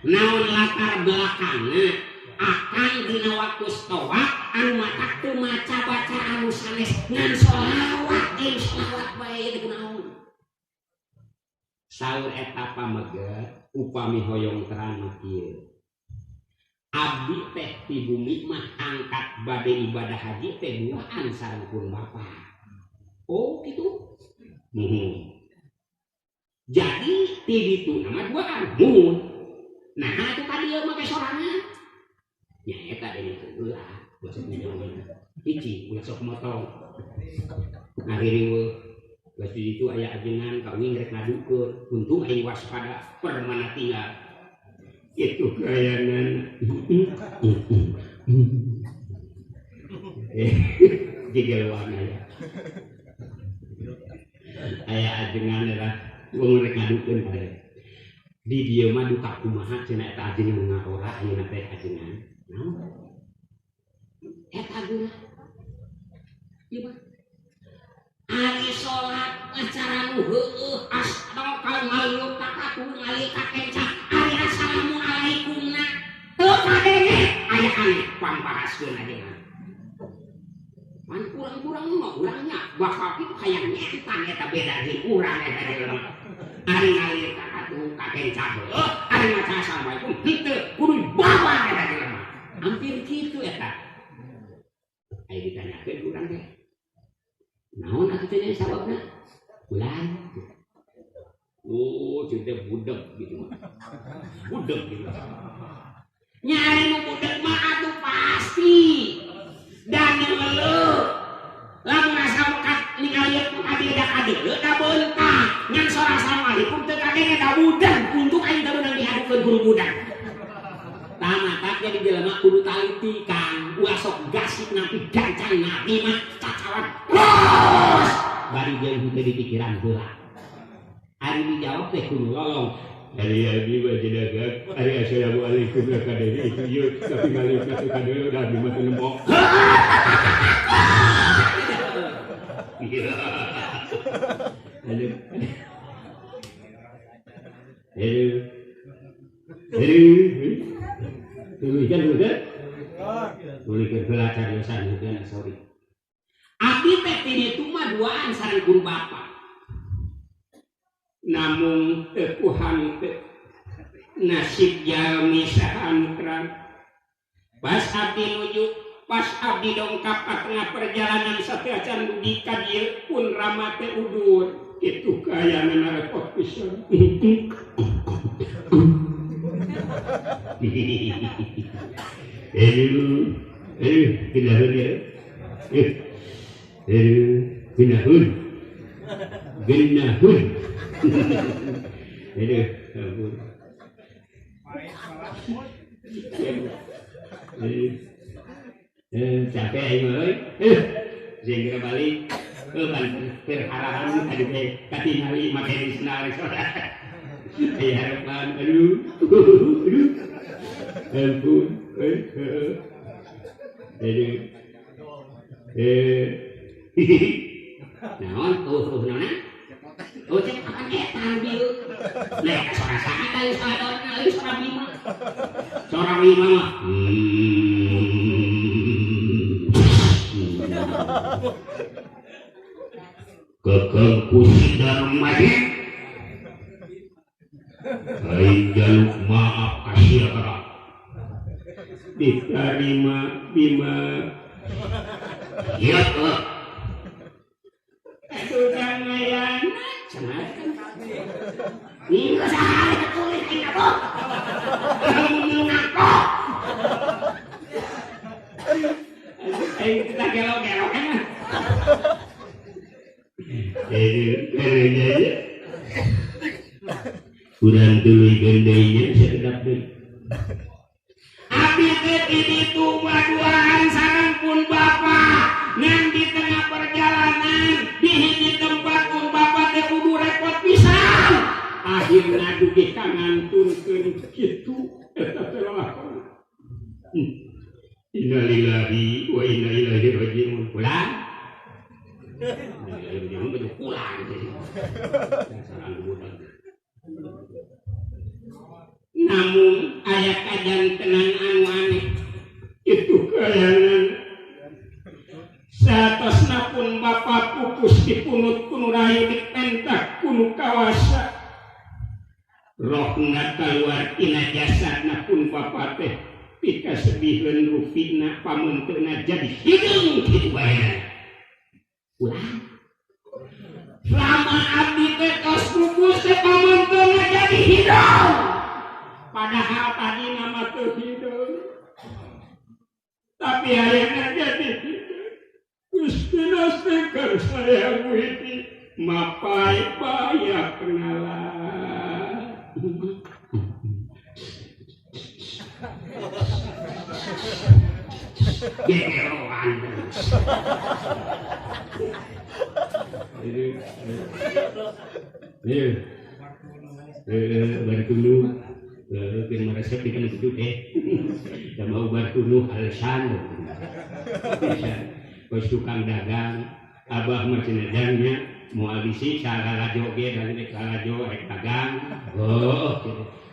Naon latar belakangna? Akang dina waktu tawaf anu matak teu maca baca anu sanes ngan sholawat jeung sholawat bae ieu kunaon? Saur eta pameget upami hoyong terang mah kieu. Abdi teh ti bumi mah angkat bade ibadah haji teh duaan sareng pun bapa. Oh gitu. Jadi ti ditu nama duaan mun. Nah atuh ka dieu make sorangan. Nya eta deui heula maksudna hiji ulah sok motong. Ngahiriweuh geus di ditu aya ajengan ka uing rek ngadukeun untung aing waspada permana tinggal. Itu kayanan jigelwan aya aya ajengan lah wong rek ngadukeun kade di dieu mah duka kumaha cenah eta ajengan ngahora ayeuna teh ajengan naon eta guna ieu mah ari salat acara nu heueuh astagfirullah ngaliuk ka katu ngaliuk ka kenca ari assalamualaikum na teu kadenge aya aneh pampahaskeun ajengan pan kurang-kurang mah urangnya bakal kitu hayang nyentan eta beda jeung urang eta jelema ari ngalir ka katu ka kenca heueuh ari maca assalamualaikum henteu kudu bawa eta jelema hampir kitu eta aya ditanyakeun urang teh naon atuh teh sababna ulan oh cinta budak gitu mah budak gitu nyari nu budak mah atuh pasti dan ngeuleuh lamun asa ningali ka dieu da kadeuleu da beunta ngan sora assalamualaikum teu kadenge da budak untung aing teu meunang dihadukeun guru budak tah matak jadi jelema kudu taliti Kang ulah sok gasik nampi gancang nabi mah cacawan terus bari jeung henteu di pikiran heula ari dijawab teh kudu lolong ari abdi mah jenagak ari assalamualaikum ka kadenge itu ieu tapi ngaliuk ka kadeuleu da abdi mah teu nembok. Aduh. Aduh. Aduh. Tuluykeun heuh. Tuluykeun heula cariosan heuh sorry. Abdi teh ti ditu mah duaan sareng guru bapa. Namung teu kuhante nasib jalmi saha anu terang. Pas abdi nuju pas abdi dongkap ka tengah perjalanan sateuacan dugi ka dieu pun rama teh udur. Kitu kaayana repot pisan. Aduh, aduh, genahun ya. Aduh, genahun. Genahun. Aduh, ampun. Capek aing euy. Jeung geura balik. Pan perharahan tadi teh katingali make di sendal sora. Aya harapan, aduh, aduh. Ampun, aduh. Naon, oh, naon? Oh, cek akan eta dieu. Leh, sora saha teh sora dona, lain sora Bima. Sora Bima mah. Kekeng kusidar maji. Aing jaluk maaf kasih ka. Diterima Bima. Iya tuh. Aduh jangan cenah. Ini sahari ketulis aing apa? Lamun ngaku. Aing kita gelo-gelo kan. Kurang tuluy gendainya sedap deui. Abdi teh di ditu baduaan sareng pun bapa ngan di tengah perjalanan di hiji tempat pun bapa teh kudu repot pisan. Akhirna dugi ka ngantunkeun kitu eta teh lalakon. Inna Innalillahi wa inna ilaihi raji'un. Pulang. Pulang. Namun aya kajantenan anu aneh itu kayangan saatosna pun bapa pupus dipunut ku nu rayu dipentak ku nu kawasa rohna kaluar tina jasadna pun bapa teh pikasediheun rupina pamunteuna jadi hideung kitu bae. Ulah selama abdi teh tos pupus teh pamunteuna jadi hideung, padahal tadi nama teu hideung tapi ayeuna jadi hideung. Gusti nastekar saya muhiti mapai bayak kenalan. Gegeroan terus. Bartulu, lalu meresep ikan itu teh, sama bartulu alasan. Kos tukang dagang, abah mah cenah nya moal disiksa lalajo ge dan rek lalajo rek dagang. Oh,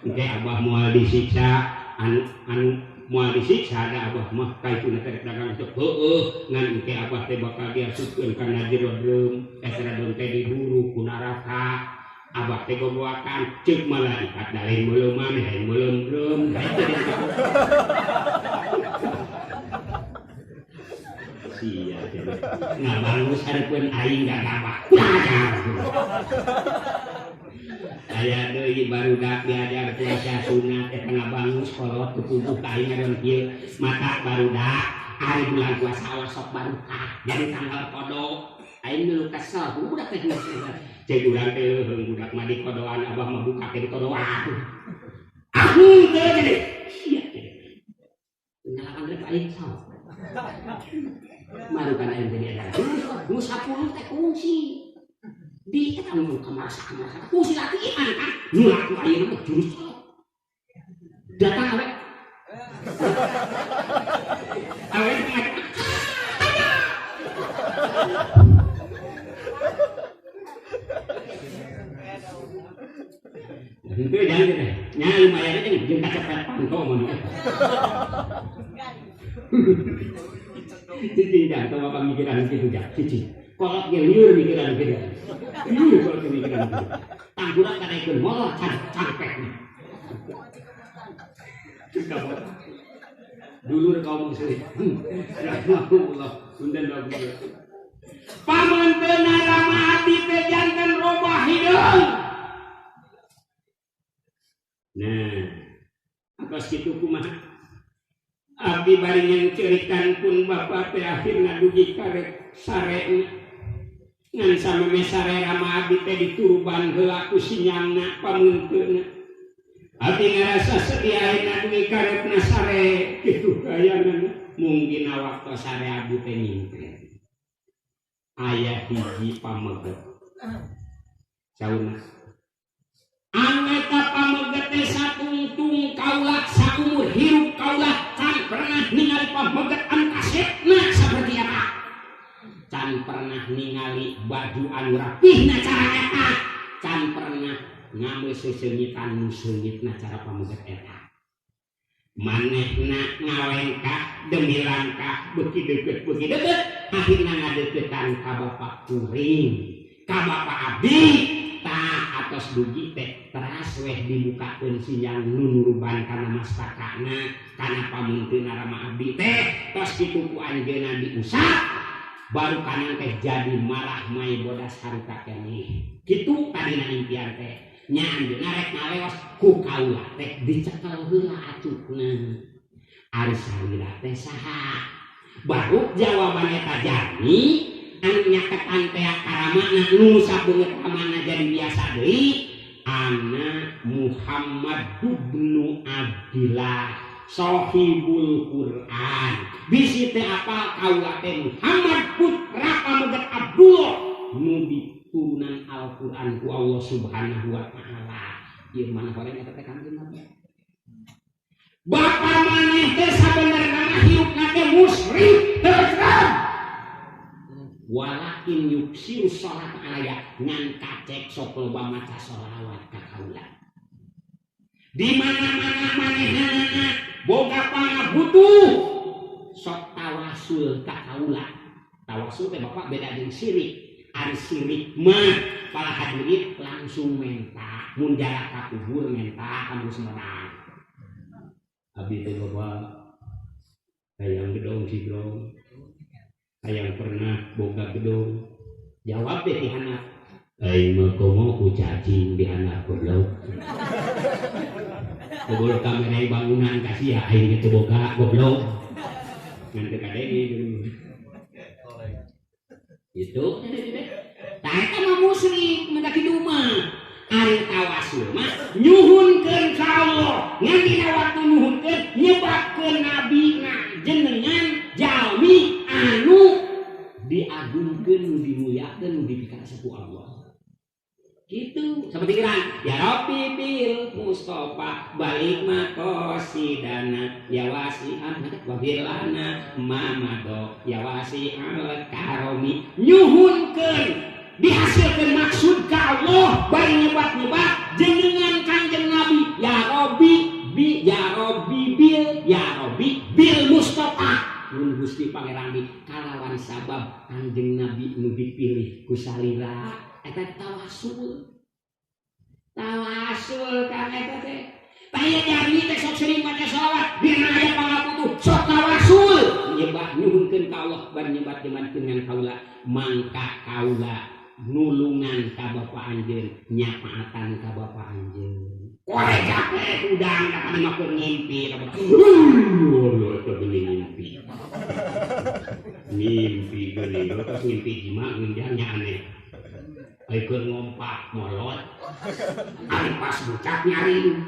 engke abah moal disiksa anu moal disiksa da abah mah kaituna teh rek dagang teh heueuh ngan engke abah teh bakal diasupkeun kana jero drum eta drum teh diburu ku neraka. Abah teh gogoakan ceuk malaikat da lain meuleuman lain meuleum drum. Sia ngabangus hareupeun aing gagabah. Aya deui barudak diajar puasa sunat eta ngabangus kolot kupupuh ka aing ngadon kieu mata barudak ari bulan puasa awas sok barokah jadi tanggal kodo aing milu kesel budak teh cek urang teh leuheung budak mah di kodoan abah mah buka teh di kodoan aku teh gede sia teh nyalakan rek aing salah marukan aing teh diajar nu 10 teh kungsi di eta nu kamar sakamar kungsi latihan kan nu laku ayeuna mah jurus datang awe awe henteu jangan teh nya lumayan aja jeung kacepet panto mun cici dah tahu apa mikiran gitu dah cici kolot ge liur mikiran gitu liur kolot ge mikiran gitu tanggurak kadaikeun motor cangpek dulur kaum muslim rahmatullah punten bagus pamanteuna rama abdi teh janten robah hideung. Nah atos kitu kumaha abdi bari nyangceurikan pun bapa teh akhirna dugi karek sarena ngan sameme sare rama abdi teh dituruban heula ku sinyangna pamunteuna abdi ngarasa sedih ayeuna dugi karekna sare kitu kayanana mungkin waktu sare abdi teh nyingkir aya hiji pameget sauna aneta pameget teh satungtung kaula saumur hirup kaula can pernah ningali pameget anu kasetna saperti eta can pernah ningali baju anu rapihna cara eta can pernah ngambil sesengitan nu seungitna cara pameget eta manehna ngalengkah demi langkah beuki deukeut akhirna ngadeukeutan ka bapak kuring ka bapak abdi tah atos dugi teh teras weh dibukakeun sinyang nu nuruban kana mastakana kana pamunteuna rama abdi teh tos kitu ku anjeunna diusap baru kanan teh jadi malah mai bodas haruka keneh kitu tadina impian teh nya anjeunna rek ngaleos ku kaula teh dicekel heula acukna ari salira teh saha baru jawaban eta jami anu nyaketan teh karamana nu sabeungeut ramana jadi biasa deui ana Muhammad ibnu Abdillah Sohibul Quran bisi teh apal kaula teh Muhammad putra pameget Abdullah nu diturunan Al-Qur'an ku Allah Subhanahu wa taala. Ieu mana horeng eta teh kanjeng Nabi. Bapak maneh teh sabenerna mah hirupna teh musyrik terus. Walakin yuksiru sholat alaya ngan kacek sok loba maca sholawat ka kaula. Di mana-mana manehanana boga pangabutuh sok tawasul ka kaula. Tawasul teh bapak beda jeung sirik. Ari sirik mah para hadirin langsung menta, mun jarak ka kubur menta ka nu Sumedang. Abdi teh bapak hayang gedong sigrong, hayang pernah boga gedong. Jawab deh ti handap. Aing mah komo ku cacing di handap goblok. Goblok kamera bangunan kasih ya aing teu boga goblok. Ngan teu kadenge dulu. Itu tah eta mah musyrik mah kitu mah. Ari tawasul mah nyuhunkeun ka Allah, ngan dina waktu nyuhunkeun nyebabkeun nabina jenengan jalmi anu diagungkeun, nu dimuliakeun, nu dipikaresep ku Allah. Gitu seperti kira ya Rabbi bil Mustafa balik makosidana ya wasi'an wa bilana mamado ya wasi'al karomi nyuhunkeun dihasilkeun maksud ka Allah bari nyebat-nyebat jenengan Kanjeng Nabi ya Rabbi bi ya Rabbi bil ya Rabbi bil Mustafa mun Gusti Pangeran di kalawan sabab Kanjeng Nabi nu dipilih ku salira eta tawasul. Tawasul kan eta teh. Taya jami teh sok sering maca sholawat dina aya pangabutuh sok tawasul nyebat nyuhunkeun ka Allah bari nyebat nyebatkeun ngan kaula mangka kaula nulungan ka bapa anjeun nyapaatan ka bapa anjeun. Korejak teh udang ka kana mah keur ngimpi eta Allah eta geuning ngimpi. Ngimpi geuning tos ngimpi jima nginjang nya aneh. Ai keur ngompak molot. Ari pas bucak nyaring.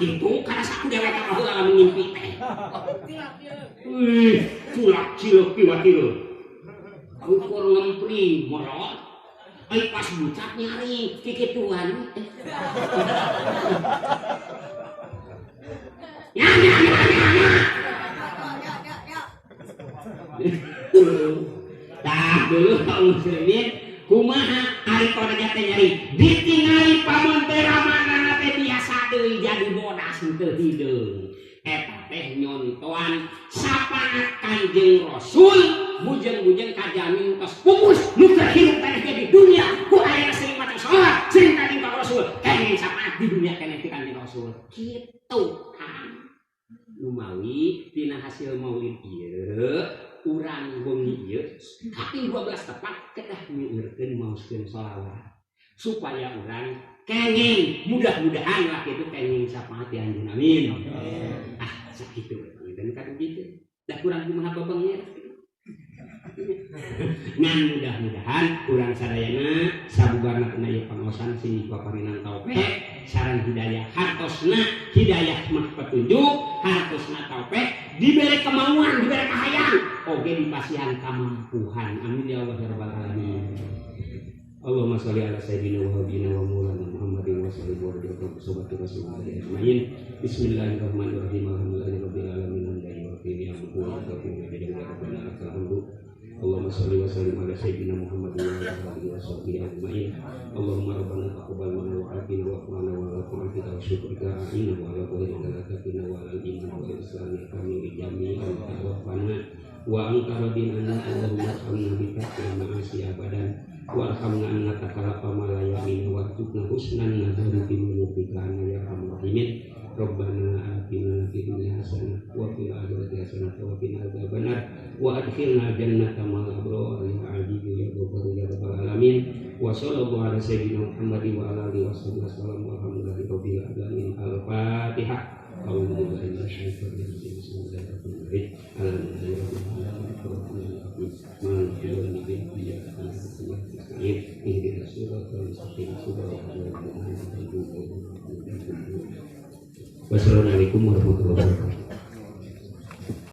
Kitu kana saku dewek ka baheula lamun ngimpi teh. Wih, culak cileuk tiwa-tiwa. Ukur ngempri molot. Ai pas bucak nyari kikituan. Ya ya ya ya ya. Tah dulu kaum muslimin kumaha ari koreja teh nyari ditingali pamon teh ramanana teh biasa deui jadi bodas teu hideung. Eta teh nyontoan sapaat Kanjeng Rasul bujeng-bujeng kajamin tos pupus nu keur hirup teh di dunia ku ayeuna sering maca sholawat sering tanding ka Rasul kenging sapaat di dunia keneh ti Kanjeng Rasul kitu kan lumawi dina hasil maulid ieu urang wengi ieu kaping 12 tepat kedah nyeueurkeun maoskeun sholawat supaya urang kenging mudah-mudahan lah kitu kenging sapaat di anjeun amin. Ah sakitu we panginten ka kitu da kurang kumaha babengnya. Ngan mudah-mudahan urang sadayana sabubarna kana ieu pangaosan sing dipaparinan taufik sareng hidayah hartosna hidayah mah petunjuk hartosna taufik dibere kemauan dibere kahayang oge dipasihan kamampuhan amin ya Allah ya rabbal alamin. Allahumma sholli ala sayyidina wa habibina wa maulana Muhammadin wa salli wa barik sohbati rasulillah ajmain. Bismillahirrahmanirrahim. Alhamdulillahirabbil alamin hamdan yuwaffi ni'amahu wa yukafi'u mazidahu rabbana lakal hamdu. Allahumma sholli wa sallim ala sayyidina Muhammadin wa ala alihi wa sahbihi ajmain. Allahumma rabbana taqabbal minna wa afina wa afana wa ala ta'atika wa syukrika a'inna wa ala ghairika la takina wa ala al-iman wa al-islami kamil jami'an tawaffana wa anta radin anna. Allahumma arhamna bi taqwa ma'asi abadan warhamna an natakalafa ma la ya'minu warzuqna husnan nazari fi mulukika ya arhamar rahimin. Rabbana atina fid dunya hasanah wa fil akhirati hasanah wa qina adzabannar wa adkhilna jannata ma'al abrar ya aziz ya ghafur ya rabbal alamin. Wa sallallahu ala sayyidina Muhammadin wa ala alihi washabbihi wasallam walhamdulillahi rabbil alamin. Al-Fatihah. A'udzu billahi minasyaitonir rajim. Bismillahirrahmanirrahim. Alhamdulillahi rabbil alamin. Maliki yaumiddin. Iyyaka na'budu wa iyyaka nasta'in. Ihdinas siratal mustaqim. Siratal ladzina an'amta 'alaihim. Wassalamualaikum warahmatullahi wabarakatuh.